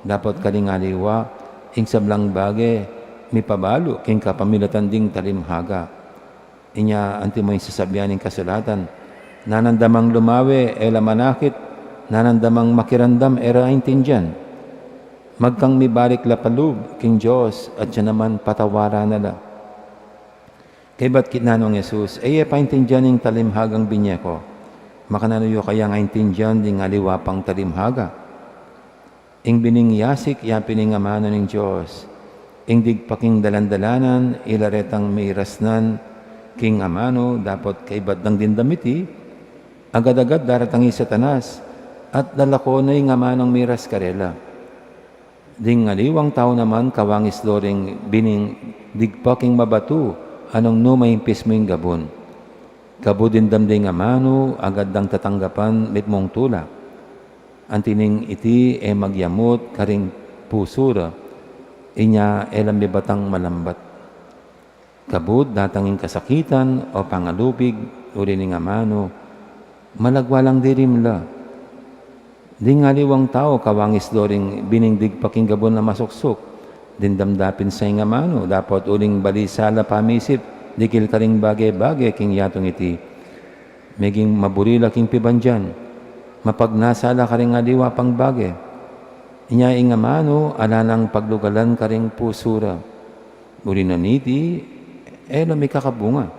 Dapot karing aliwa, ing sablang bage mipabalu king kapamilatan ding talimhaga. Inya antimo ing sasabian ning kasulatan, "Nanan da mang lumawe, e la manakit, nanan da mang makiramdam, e ra aintindian." Magkang mibalik la pa lub king Dios, at ya naman patawaran na la. Kaybat kitnan nong Jesus, "E ye paintindian ing talimhagang binye ku. Makananu yu kayang aintindian ding aliwa pang talimhaga? Ing bining yasik ya pin ing amanu ning Dios. Ing digpa king dalan-dalanan, ila retang mirasnan king amanu, dapot kaybat dang dimdam iti, agad-agad daratang i Satanas, at lalako na ing amanung miras karela. Ding aliwang tau naman kawangis do ring bining digpa king mabatu, a nung nu maimpis mu ing gabun. Kabud dimdam ding amanu, agad dang tatanggapan mitmung tula. Anti ning iti e magyamut karing pusu ra, inya e la mibatang malambat. Kabud datang ing kasakitan o pangalupig uli ning amanu, malagwa lang dirim la. Ding aliwang tau kawangis do ring bining digpa king gabun a masuksuk. Dimdam da pin sa ing amanu, dapot uling balisa la pamisip, dikil karing bage-bage king yatung iti. Meging maburi la king pibandian, mapagnasa la karing aliwa pang bage. Inya ing amanu, ala nang paglugalan karing pusu ra. Uli na niti, e la mikakabunga."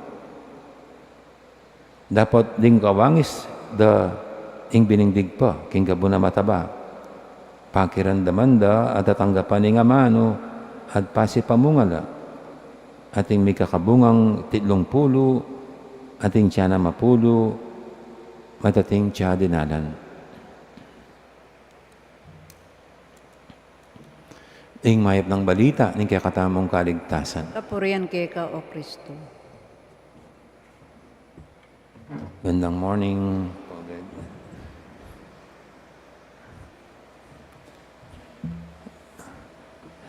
Dapot ding kawangis da ing bining digpa king gabun a mataba. Pakiramdaman da at tatanggapan ing amanu at pasipamunga la. Ating mikakabungang titlung pulu, ating tiyan a mapulu, matating tiya dinalan. Ing mayap nang balita ning kekatamung kaligtasan. Kapurian keka, O Kristo. Magandang morning.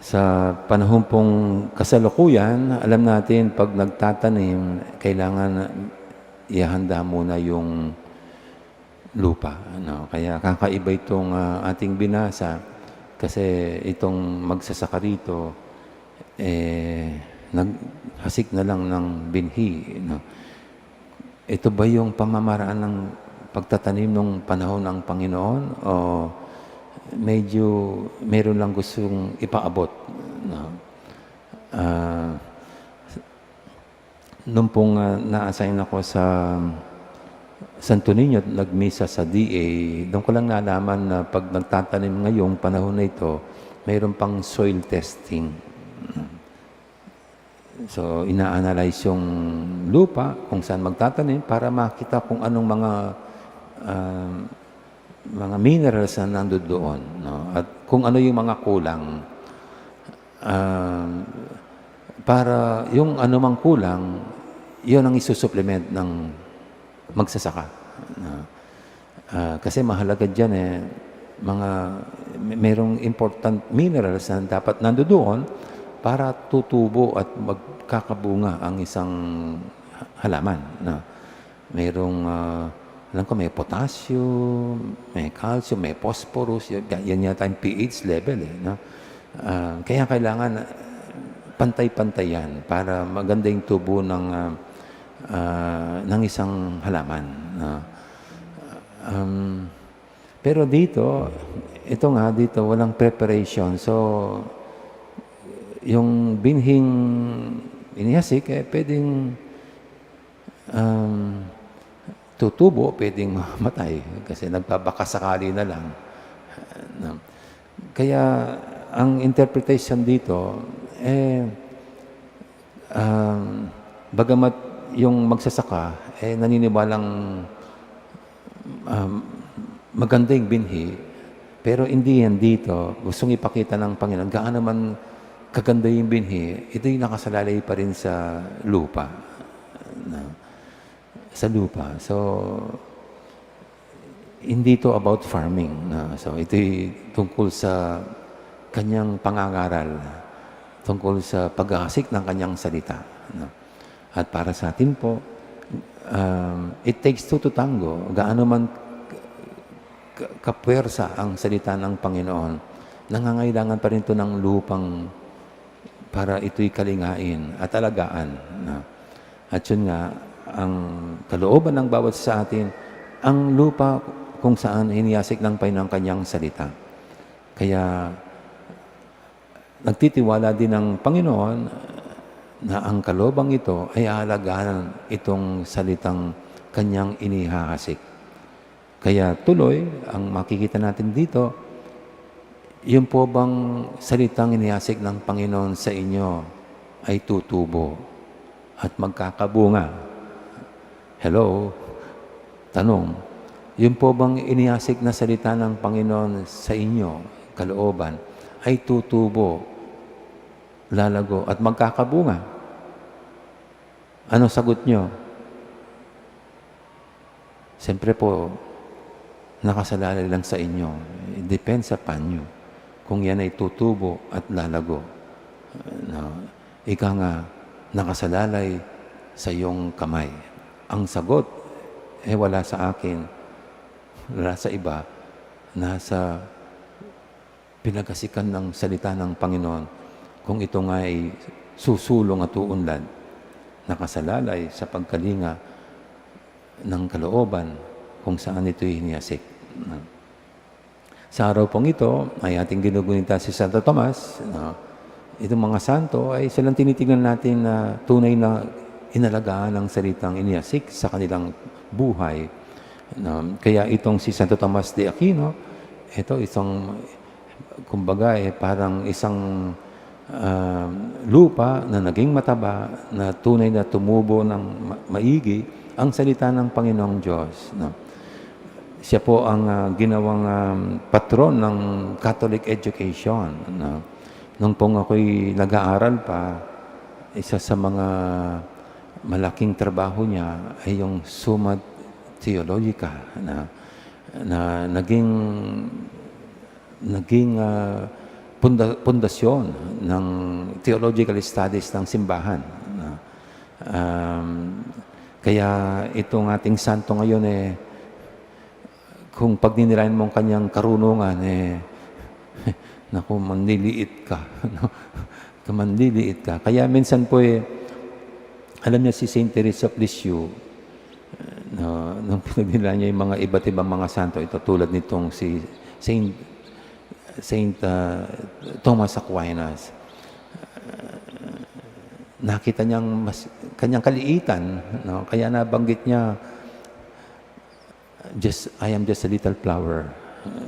Sa panahon pong kasalukuyan, alam natin, pag nagtatanim, kailangan ihahanda muna yung lupa, ano. Kaya kakaiba itong, ah, ating binasa, kasi itong magsasaka rito, eh, naghasik na lang ng binhi, no? Ito ba yung pamamaraan ng pagtatanim nung panahon ng Panginoon? O medyo meron lang gustong ipaabot, no? Ah, nung pong, ah, na-assign ako sa Santo Niño at nagmisa sa D A, doon ko lang nalaman na pag nagtatanim ngayong panahon na ito, mayroon pang soil testing. So, ina-analyze yung lupa kung saan magtatanim para makita kung anong mga, ah, mga minerals na nandoon, no? At kung ano yung mga kulang. Ah, para yung anumang kulang, yun ang isusupplement ng magsasaka, no? Ah, kasi mahalaga diyan, eh, mga, may-, merong important minerals na dapat nandoon para tutubo at magkakabunga ang isang ha-, halaman, no? Merong, ah, alam ko may potassium, may calcium, may phosphorus, yan, yan yata yung P H level, eh, no? Ah, kaya kailangan, ah, pantay-pantay yan para maganda yung tubo ng, ah, ah, ng isang halaman, no? Um, pero dito, ito nga, dito, walang preparation. So, yung binhing inihasik, eh, pwedeng, um, tutubo, pwedeng mamatay kasi nagbabakasakali na lang. No? Kaya ang interpretation dito, eh, um, bagamat yung magsasaka, eh, naniniwalang, um, maganda yung binhi, pero hindi yan dito. Gustong ipakita ng Panginoon, gaano man kaganda yung binhi, ito'y nakasalalay pa rin sa lupa. No? Sa lupa. So, hindi to about farming, no? So, ito'y tungkol sa kanyang pangangaral, tungkol sa paghahasik ng kanyang salita, no? At para sa atin po, um, it takes two to tango. Gaano man ka-, ka-, kapwersa ang salita ng Panginoon, nangangailangan pa rin to ng lupang para ito'y kalingain at alagaan, no? At yun nga, ang kalooban ng bawat sa atin, ang lupa kung saan hiniyasik ng Panginoon ang kanyang salita. Kaya, Nagtitiwala din ang Panginoon na ang kaloobang ito ay aalagaan itong salitang kanyang inihahasik. Kaya tuloy, ang makikita natin dito, yun po bang salitang inihasik ng Panginoon sa inyo ay tutubo at magkakabunga? Hello? Tanong, yun po bang inihasik na salita ng Panginoon sa inyo, kalooban, ay tutubo, lalago, at magkakabunga? Ano sagot nyo? Siyempre po, nakasalalay lang sa inyo. It depends upon you kung yan ay tutubo at lalago. Na, ika nga, nakasalalay sa iyong kamay. Ang sagot, eh, wala sa akin, wala sa iba, nasa pinaghasikan ng salita ng Panginoon, kung ito nga'y susulong at uunlad, nakasalalay sa pagkalinga ng kalooban kung saan ito'y hinihasik. Sa araw pong ito ay ating ginugunita si Santo Tomas. No? Itong mga santo ay silang tinitingnan natin na tunay na inalagaan ng salitang inihasik sa kanilang buhay. No? Kaya itong si Santo Tomas de Aquino, ito isang, kumbaga, eh, parang isang, ah, lupa na naging mataba, na tunay na tumubo ng ma-, maigi ang salita ng Panginoong Diyos, no? Siya po ang, ah, ginawang, um, patron ng Catholic education, no? Nung pong ako'y nag-aaral pa, isa sa mga malaking trabaho niya ay yung Summa Theologica, na, na naging, naging, ah, punda-, pundasyon ng theological studies ng simbahan, no? Um, kaya itong ating santo ngayon, eh, kung pagninilayan mo ang kanyang karunungan, eh, naku, manliliit ka, no? Manliliit ka. Kaya minsan po, eh, alam niya si Saint Teresa of Lisieux, no, nung pinagnilayan niya yung mga iba't ibang mga santo, ito tulad nitong si Saint, Saint, ah, Thomas Aquinas, nakita niyang mas, kanyang kaliitan, no? Kaya nabanggit niya, "Just, I am just a little flower."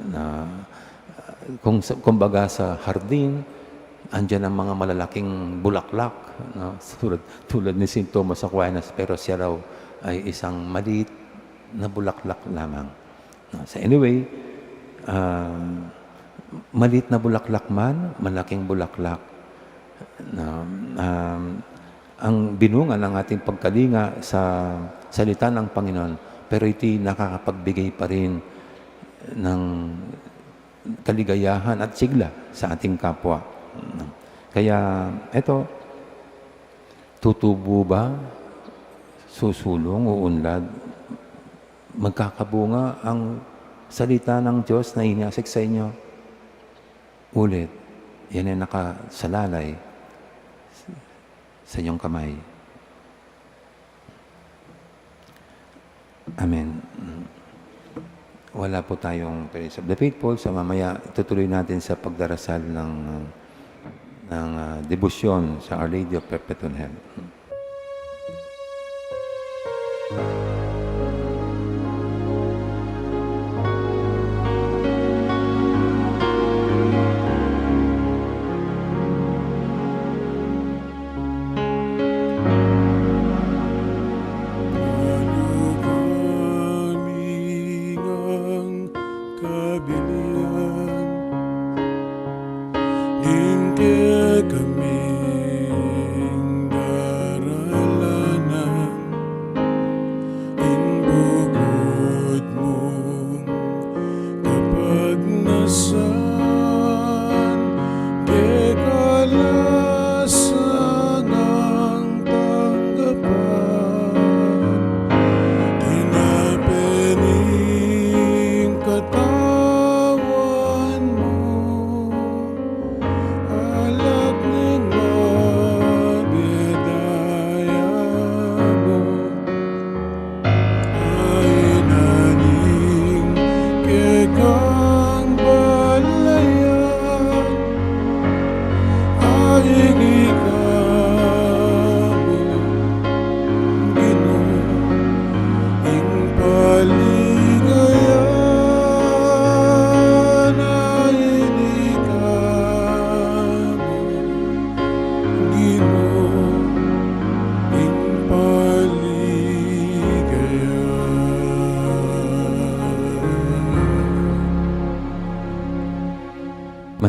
Na, kung sa, kumbaga sa hardin, andyan ang mga malalaking bulaklak, no? Tulad, tulad ni Saint Thomas Aquinas, pero siya raw ay isang maliit na bulaklak lamang. No? So anyway, um, maliit na bulaklak man, malaking bulaklak, no? Um, ang binunga ng ating pagkalinga sa salita ng Panginoon, pero ito'y nakakapagbigay pa rin ng kaligayahan at sigla sa ating kapwa. Kaya, eto, tutubo ba, susulong, uunlad, magkakabunga ang salita ng Diyos na inihasik sa inyo? Ulit, yan ay nakasalalay sa inyong kamay. Amen. Wala po tayong Praise of the Faithful. So mamaya, itutuloy natin sa pagdarasal ng, ng, ah, debosyon sa Our Lady of Perpetual Help. Kabilian, ing kekaming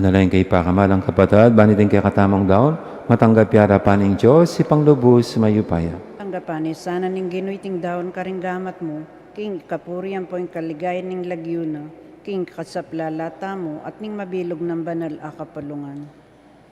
Manalangin kayu, pakamalan kung kapatad, ban iting kekatamung daun matanggap ya arapan ning Dios, Ibpang lubus mayupaya. Tanggapan na sana ning Ginu iting daun karing gamat mu, king kapurian ampon kaligayan ning lagyu na, king kasaplalan tamu at ning mabilug nang banal a kapulungan.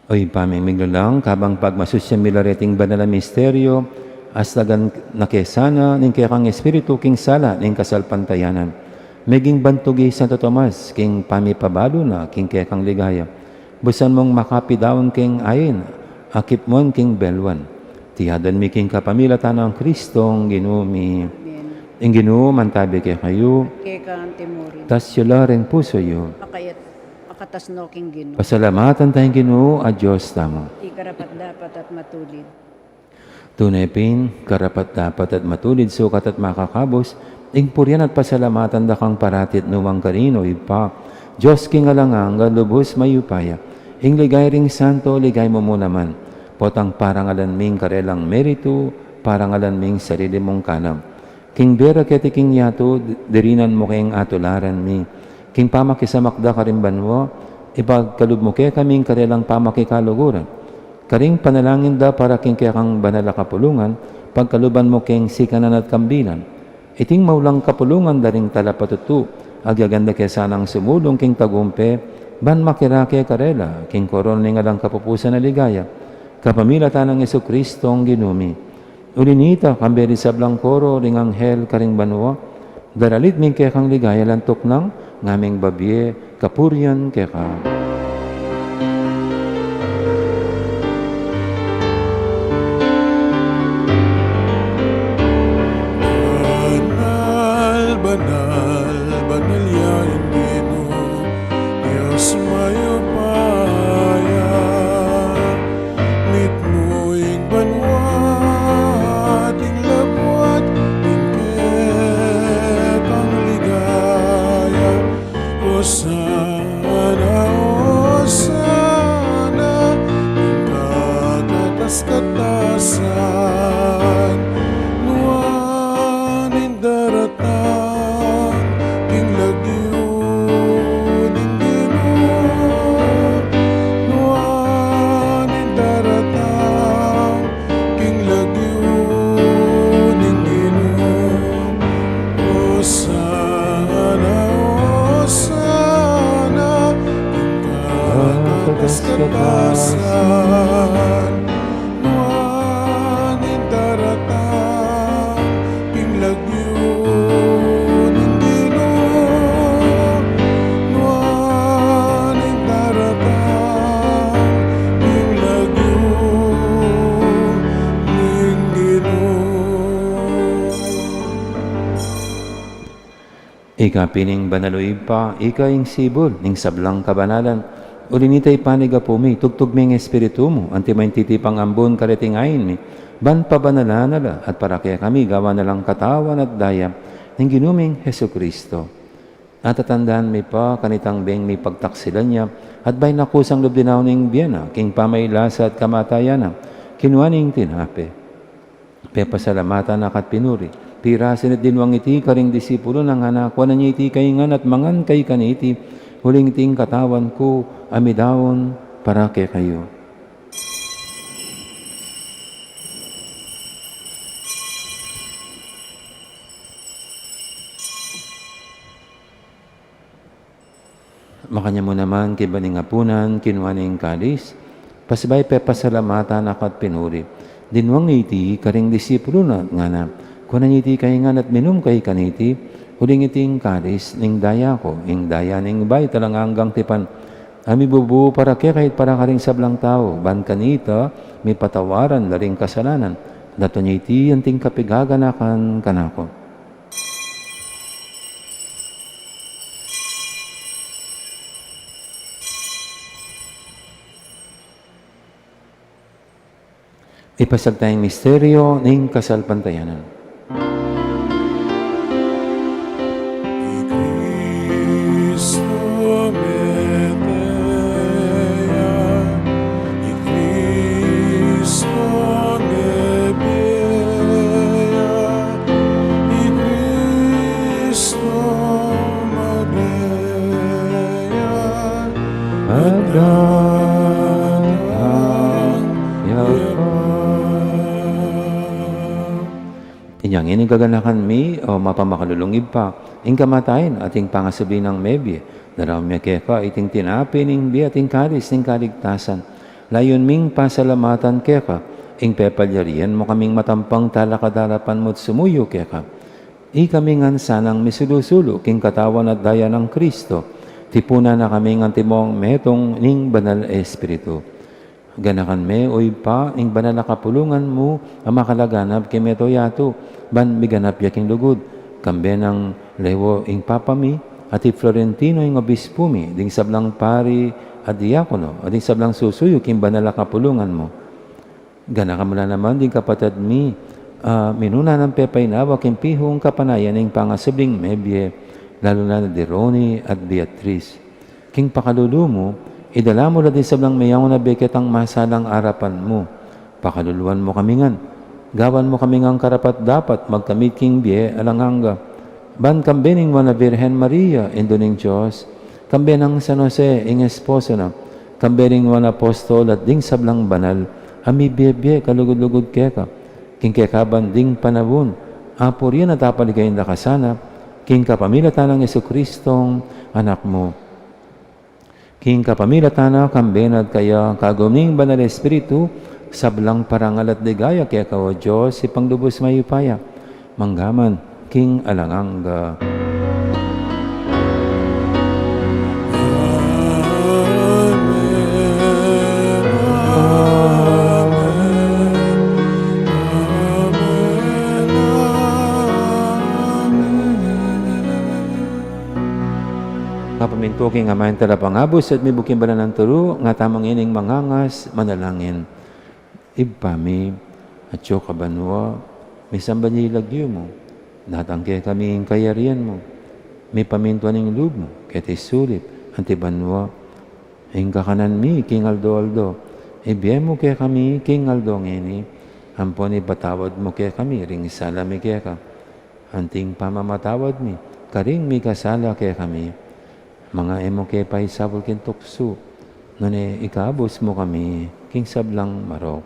O Ibpa ming miglalang, kabang pagmasusyan mi la reting banal a misteryo, aslagan na ke sana ning kekang Espiritu king sala ning kasalpantayanan. Meging bantug i Santo Tomas king pamipabalu na king kekang ligaya. Busan mung makapidaun keng ain a kipmuan king beluan. Iti adwan mi king kapamilatan nang Kristong Ginu mi. Amen. Ing Ginu mantabi kekayu. Keka anti mu rin. Itas yu la ring pusu yu. Akayat, akatas no king Ginu. Pasalamatan taya ing Ginu a Dios tamu. Iti karapat-dapat at matulid. Tune pin, karapat-dapat at matulid, sukat at makakabus, ing purian at pasalamatan da kang parati at nukarin man, O Ibpa, Dios king alang angga, lubus mayupaya. Ing ligaya ring santo, ligaya mu mu naman. Potang parangalan mi ing karelang meritu, parangalan mi ing sarili mung kanam. King bie ra keti king yatu, dirinan mu ke ing atularan mi. King pamakisamak da karing banua, ipagkalub mu kekami ing karelang pamakikaluguran. Karing panalangin da para king kekang banal a kapulungan, pagkaluban mu keng sikanan at kambilan. Iting maulang kapulungan da ring talapatutu, agyagan da ke sanang sumulung king tagumpe, ban makirake karela, king korona ning alang kapupusan a ligaya. Kapamilatan nang Jesucristo ing Ginu mi. Uli nita, kambe ring sablang koro ring anghel karing banua, daralit mi ing kekang ligaya, lantuk nang ngaming babie kapurian keka. Banal, banal, banal ya ing Ginu, Dios mayupaya. Mitmu ing banua at ing labuad king kekang ligaya. Hosana, Hosana, king kakatas-katasan. Nuan ing daratang king lagyu ning Ginu, nuan ing daratang king lagyu ning Ginu. Hosana, Hosana, king kakatas-katasan. Nuan ing daratang king lagyu ning Ginu, nuan ing daratang king lagyu ning Ginu. Ika pin ing banal, O Ibpa, ika ing sibul ning sablang kabanalan. Uli nita, ipanyawad mi, tugtug me ing Espiritu mu, anti maintitipang ambun kareting ain mi, ban pabanalan na la, at para kekami gawan na lang katawan at daya ning Ginu ming Jesucristo. At tatandanan mi pa kanitang beng mipagtaksilan ya, at bayu na kusang lub dinaun ing bie na, king pamailasa at kamatayan na, kinua ne ing tinape. Pepasalamatan na ka at pinuri. Pirasan na at dinwang iti karing disipulus na, ngana, kuanan ye iti kayu ngan at mangan kayu kaniti, uling iti ing katawan ku a midaun para kekayu. Makanyan mu naman, kaybat ning apunan, kinua ne ing kalis, pasibayu pepasalamatan na ka at pinuri. Dinwang ne iti karing disipulus na, ngana, kuanan ye iti kayu ngan at minum kayu kaniti, uling iti ing kalis ning daya ku, ing daya ning bayu at alang anggang tipan, a mibubu para kekayu at para karing sablang tau, ban kanita mipatawaran la ring kasalanan. Datun ye iti anting kapigaganakan kanaku. Ipasiag taya ing misteryu ning kasalpantayanan. I Kristu mete ya, i Kristu mete ya, i Kristu mete ya, at Inya ngeni gaganakan mi, o mapamakalulung Ibpa, ing kamatayan at ing pangasubli nang mebie, daraun mi keka iting tinape ning bie at ing kalis ning kaligtasan. Layun ming pasalamatan keka ing pepalyarian mu kaming matampang talakad king arapan mu at sumuyu keka. Ikami ngan sanang misulu-sulu king katawan at daya nang Kristo, tipunan na kaming antimong metung ning Banal Espiritu. Ganakan me, o Ibpa, ing banal a kapulungan mu a makalaganap king mabilug a yatu, ban miganap ya king lugud, kambe nang Leo ing Papa mi, at i Florentino ing Obispu mi, ding sablang pari at diakono, at ding sablang susuyu king banal a kapulungan mu. Ganakan mu la naman ding kapatad mi, ah, minuna nang pepainawa king pihung kapanayan ning pangasubling mebie, lalu na di Ronnie at Beatriz. King pakalulu mu, idala mu la ding sablang meyaun a bie ketang masalang arapan mu. Pakaluluan mu kami ngan. Gawan mu kami ngan karapat-dapat magkamit king bie alang angga. Ban kambe ning Nuan a Birhen Maria, Indu ning Dios, kambe nang San Jose, ing esposo na, kambe ning Nuan a Apostol at ding sablang banal a mibie-bie kalugud-lugud keka, king kekaban ding panaun, apurian at apaligayan da ka sana, king kapamilatan nang Jesukristong Anak mu. King kapamilatan na, kambe na at kaya, kagum ning Banal Espiritu, sablang parangal at ligaya keka, o Dios, Ibpang lubus mayupaya, mangga man king alang angga. Mapamintu king Ama ing Talapangabus at mibuk king banal nang turu, nga tamu ngening mangangas manalangin. Ibpa mi, atsu ka banua, misamban ya ing lagyu mu, datang kekami ing kayarian mu, mipamintuan ing lub mu keti sulip anti banua. Ing kakanan mi king aldo-aldo, ibie mu kekami king aldo ngeni, ampon ipatawad mu kekami ring sala mi keka, anting pamamatawad mi karing mikasala kekami. Manga e mu ke paisaul king tuksu, nune ikabus mu kami king sablang marok.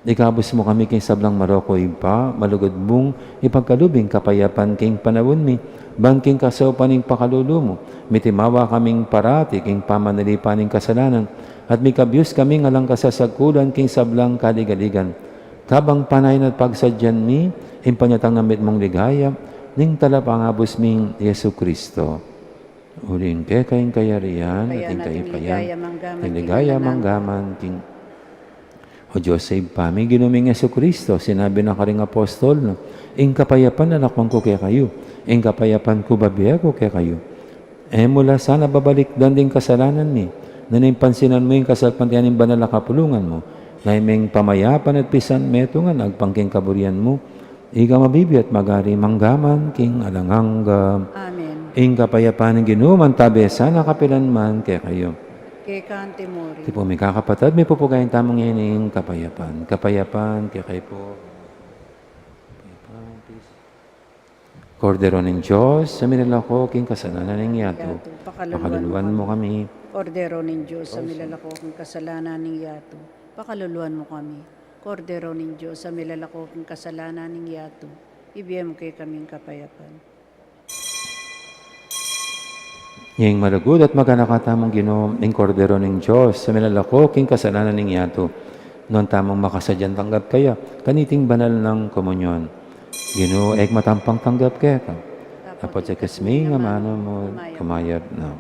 Ikabus mu kami king sablang marok, o Ibpa, malugud mung ipagkalub ing kapayapan king panaun mi, ban king kasaupan ning pakalulu mu, mitimawa kaming parati king pamanalipan ning kasalanan, at mikabyus kaming alang kasasagkulan king sablang kaligaligan. Kabang panayan at pagsadyan mi ing panyatang nang mitmung ligaya ning Talapangabus ming Jesucristo. Uling keka ing kayarian at ing kayupayan, ing ligaya manggaman king... O Dios a Ibpa mi, Ginu ming Jesucristo, sinabi na karing apostol na, ing kapayapan lalakwan ku kekayu, ing kapayapan ku bibie ku kekayu. E mu la sana babalikdan ding kasalanan mi, nune pansinan mu ing kasalpantayanan ning banal a kapulungan mu, layun ming pamayapan at pisanmetungan agpang king kaburian mu, ika a mabibie at magari manggaman king alang angga. Amen. Ing kapayapan ning Ginu mantabe sana kapilan man kekayu. Keka anti mu rin. Tipu mi kakapatad, mipupugayan tamu ngening kapayapan. Kapayapan kekayu pu. Kapayapan, peace. Kordero ning Dios, a milalako king kasalanan ning yatu, pakaluluan mu kami. Kordero ning Dios, a milalako king kasalanan ning yatu, pakaluluan mu kami. Kordero ning Dios, a milalako king kasalanan ning yatu, ibie mu kekami ing kapayapan. Ing malugud at maganaka tamung Ginu, ing Kordero ning Dios, a milalako king kasalanan ning yatu, nuan tamung makasadyang tanggap kaya kaniting banal nang komunyon. Ginu, e ku matampang tanggap keka, dapot ikasmi ing amanu mu, kumayap na.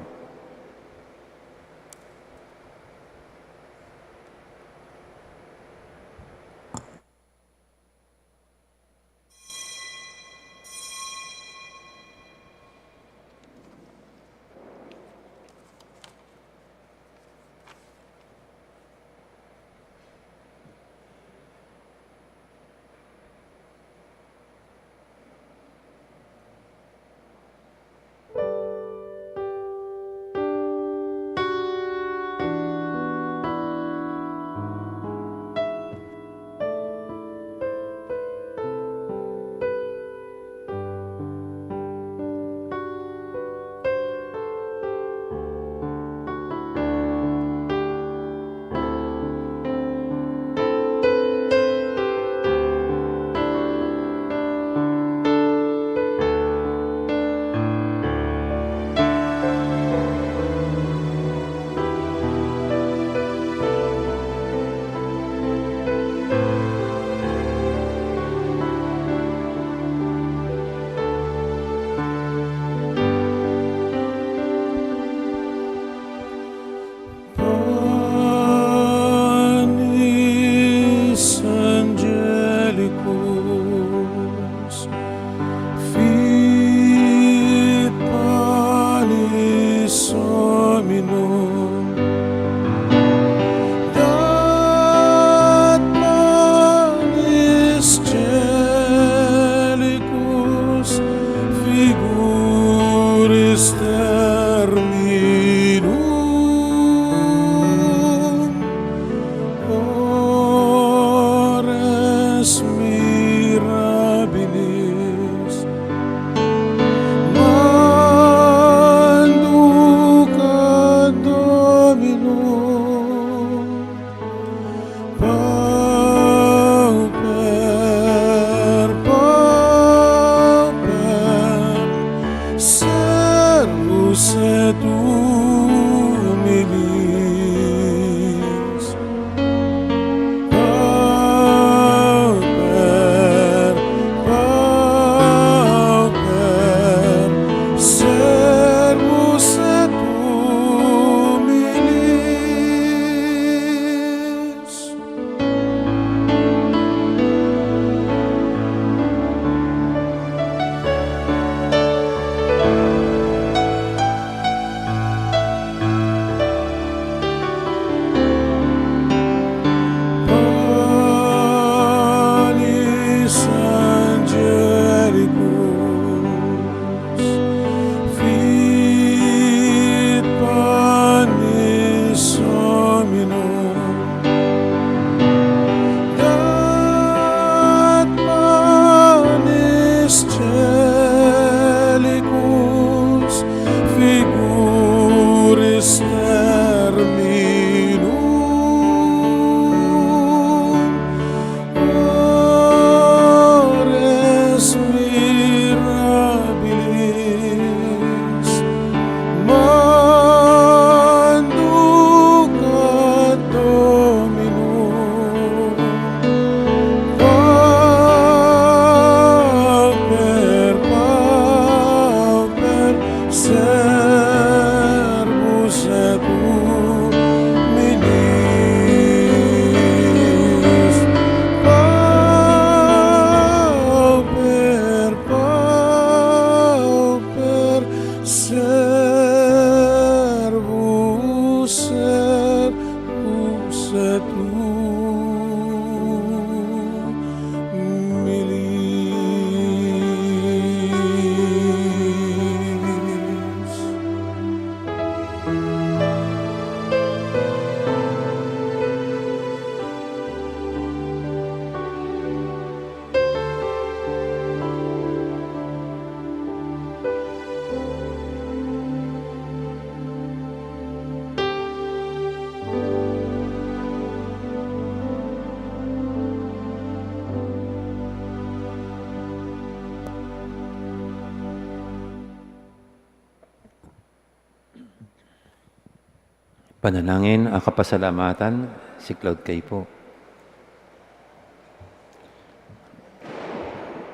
Panalangin a kapasalamatan, siklaud kayu pu.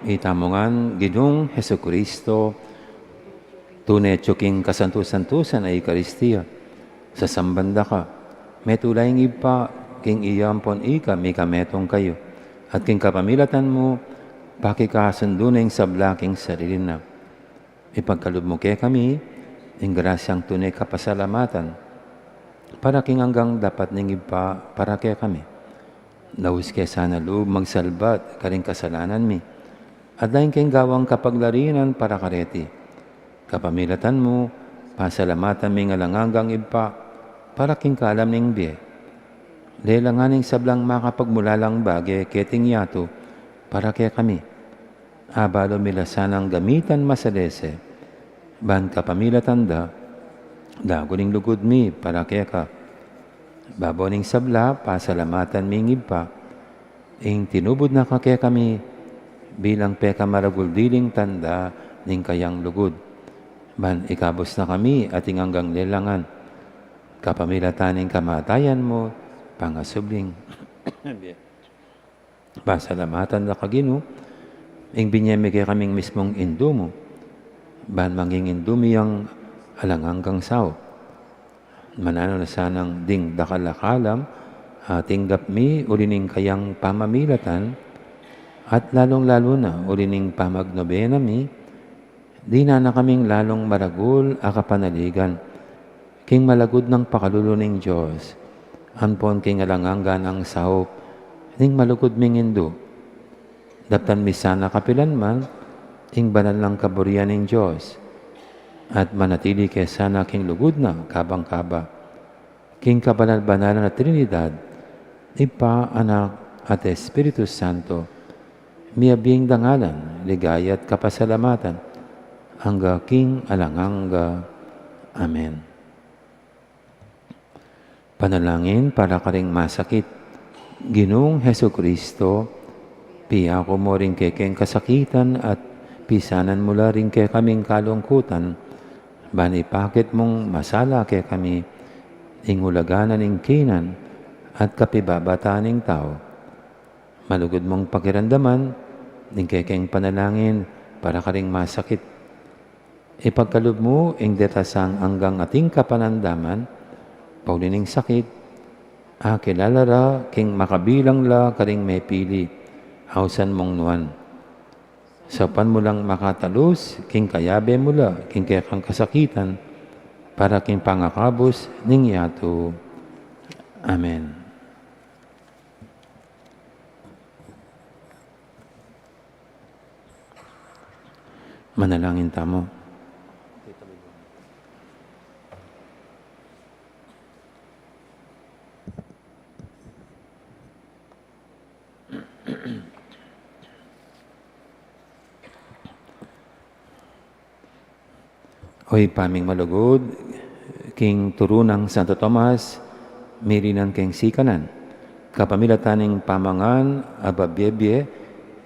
Itamu ngan, Ginung Jesucristo, tune atyu king kasantu-santusan a Eukaristia, sasamban da ka, metung la ing Ibpa, king iya ampon ika mikametung kayu, at king kapamilatan mu, pakikasundu na ing sabla king sarili na. Ipagkalub mu kekami ing grasyang tune kapasalamatan, para king anggang dapat ning Ibpa para kekami. Laus ke sana lub magsalbat karing kasalanan mi, at dayang king gawang kapaglarinan para kareti. Kapamilatan mu, pasalamatan mi ing alang anggang Ibpa, para king kalam ning bie. Lelangan ing sablang makapagmulalang bage keting yatu, para kekami. Abalu mi la sanang gamitan masalese, ban kapamilatan da, lagu ning lugud mi para keka. Babo ning sabla, pasalamatan mi ing Ibpa, ing tinubud na ka kekami, bilang pekamaragul diling tanda ning kayang lugud. Ban ikabus na kami ating anggang lelangan, kapamilatan ning kamatayan mu, pangasubling. Pasalamatan da ka, Ginu, ing binie mu kekaming mismung Indu mu, ban manging Indu mi yang alang anggang saup. Mananu na sanang ding dakal a kalam a tinggap mi uli ning kayang pamamilatan, at lalung-lalu na uli ning pamagnobena mi, dinan na kaming lalung maragul a kapanaligan king malagud nang pakalulu ning Dios, ampon king alang angga nang saup ning malugud ming Indu. Daptan mi sana kapilan man ing banal nang kaburian ning Dios, at manatili ke sana king lugud na kabang kaba. King kabanal-banalan a Trinidad, Ibpa, Anak, at Espiritu Santo, miyabie ing dangalan, ligaya at kapasalamatan, angga king alang angga. Amen. Panalangin para karing masakit. Ginung Jesucristo, piyaku mu ring kekeng kasakitan at pisanan mu la ring kekaming kalungkutan, ban ipakit mung masala kekami ing ulaga na ning kinan at kapibabatan ning tau. Malugud mung pakiramdaman ing kekeng panalangin para karing masakit. Ipagkalub mu ing deta sang anggang ating kapanamdaman, pauli ning sakit, akilala ra king makabilang la karing mepili, ausan mung nuan. Saupan mu lang makatalus king kayabe mu la king kekang kasakitan, para king pangakabus ning yatu. Amen. Manalangin tamu. O Ibpa ming malugud, king turu nang Santo Tomas, mirinan keng sikanan, kapamilatan ning pamangan a babie-bie,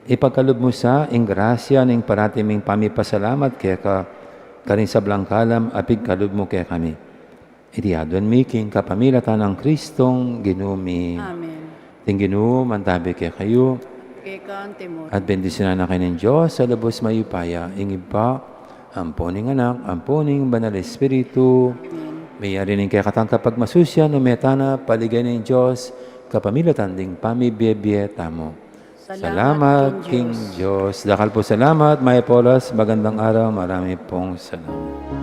ipagkalub mu sa ing grasya ning parati ming pamipasalamat keka, karing sablang kalam a pigkalub mu kekami. Iti aduan mi king kapamilatan nang Kristong Ginu mi. Amen. Ing Ginu mantabi kekayu. Keka antimu rin. At bendisyunan na kayu ning Dios a lubus mayupaya, ing Ibpa, ampon ing Anak, ampon ing Banal Espiritu. Amen. Meyari ning kekatang kapagmasusian, ume tana paligaya ning Dios, kapamilatan ding pamibie-bie tamu. Salamat king Dios. Dakal pung salamat, mayap a oras, magandang araw, marami pong salamat.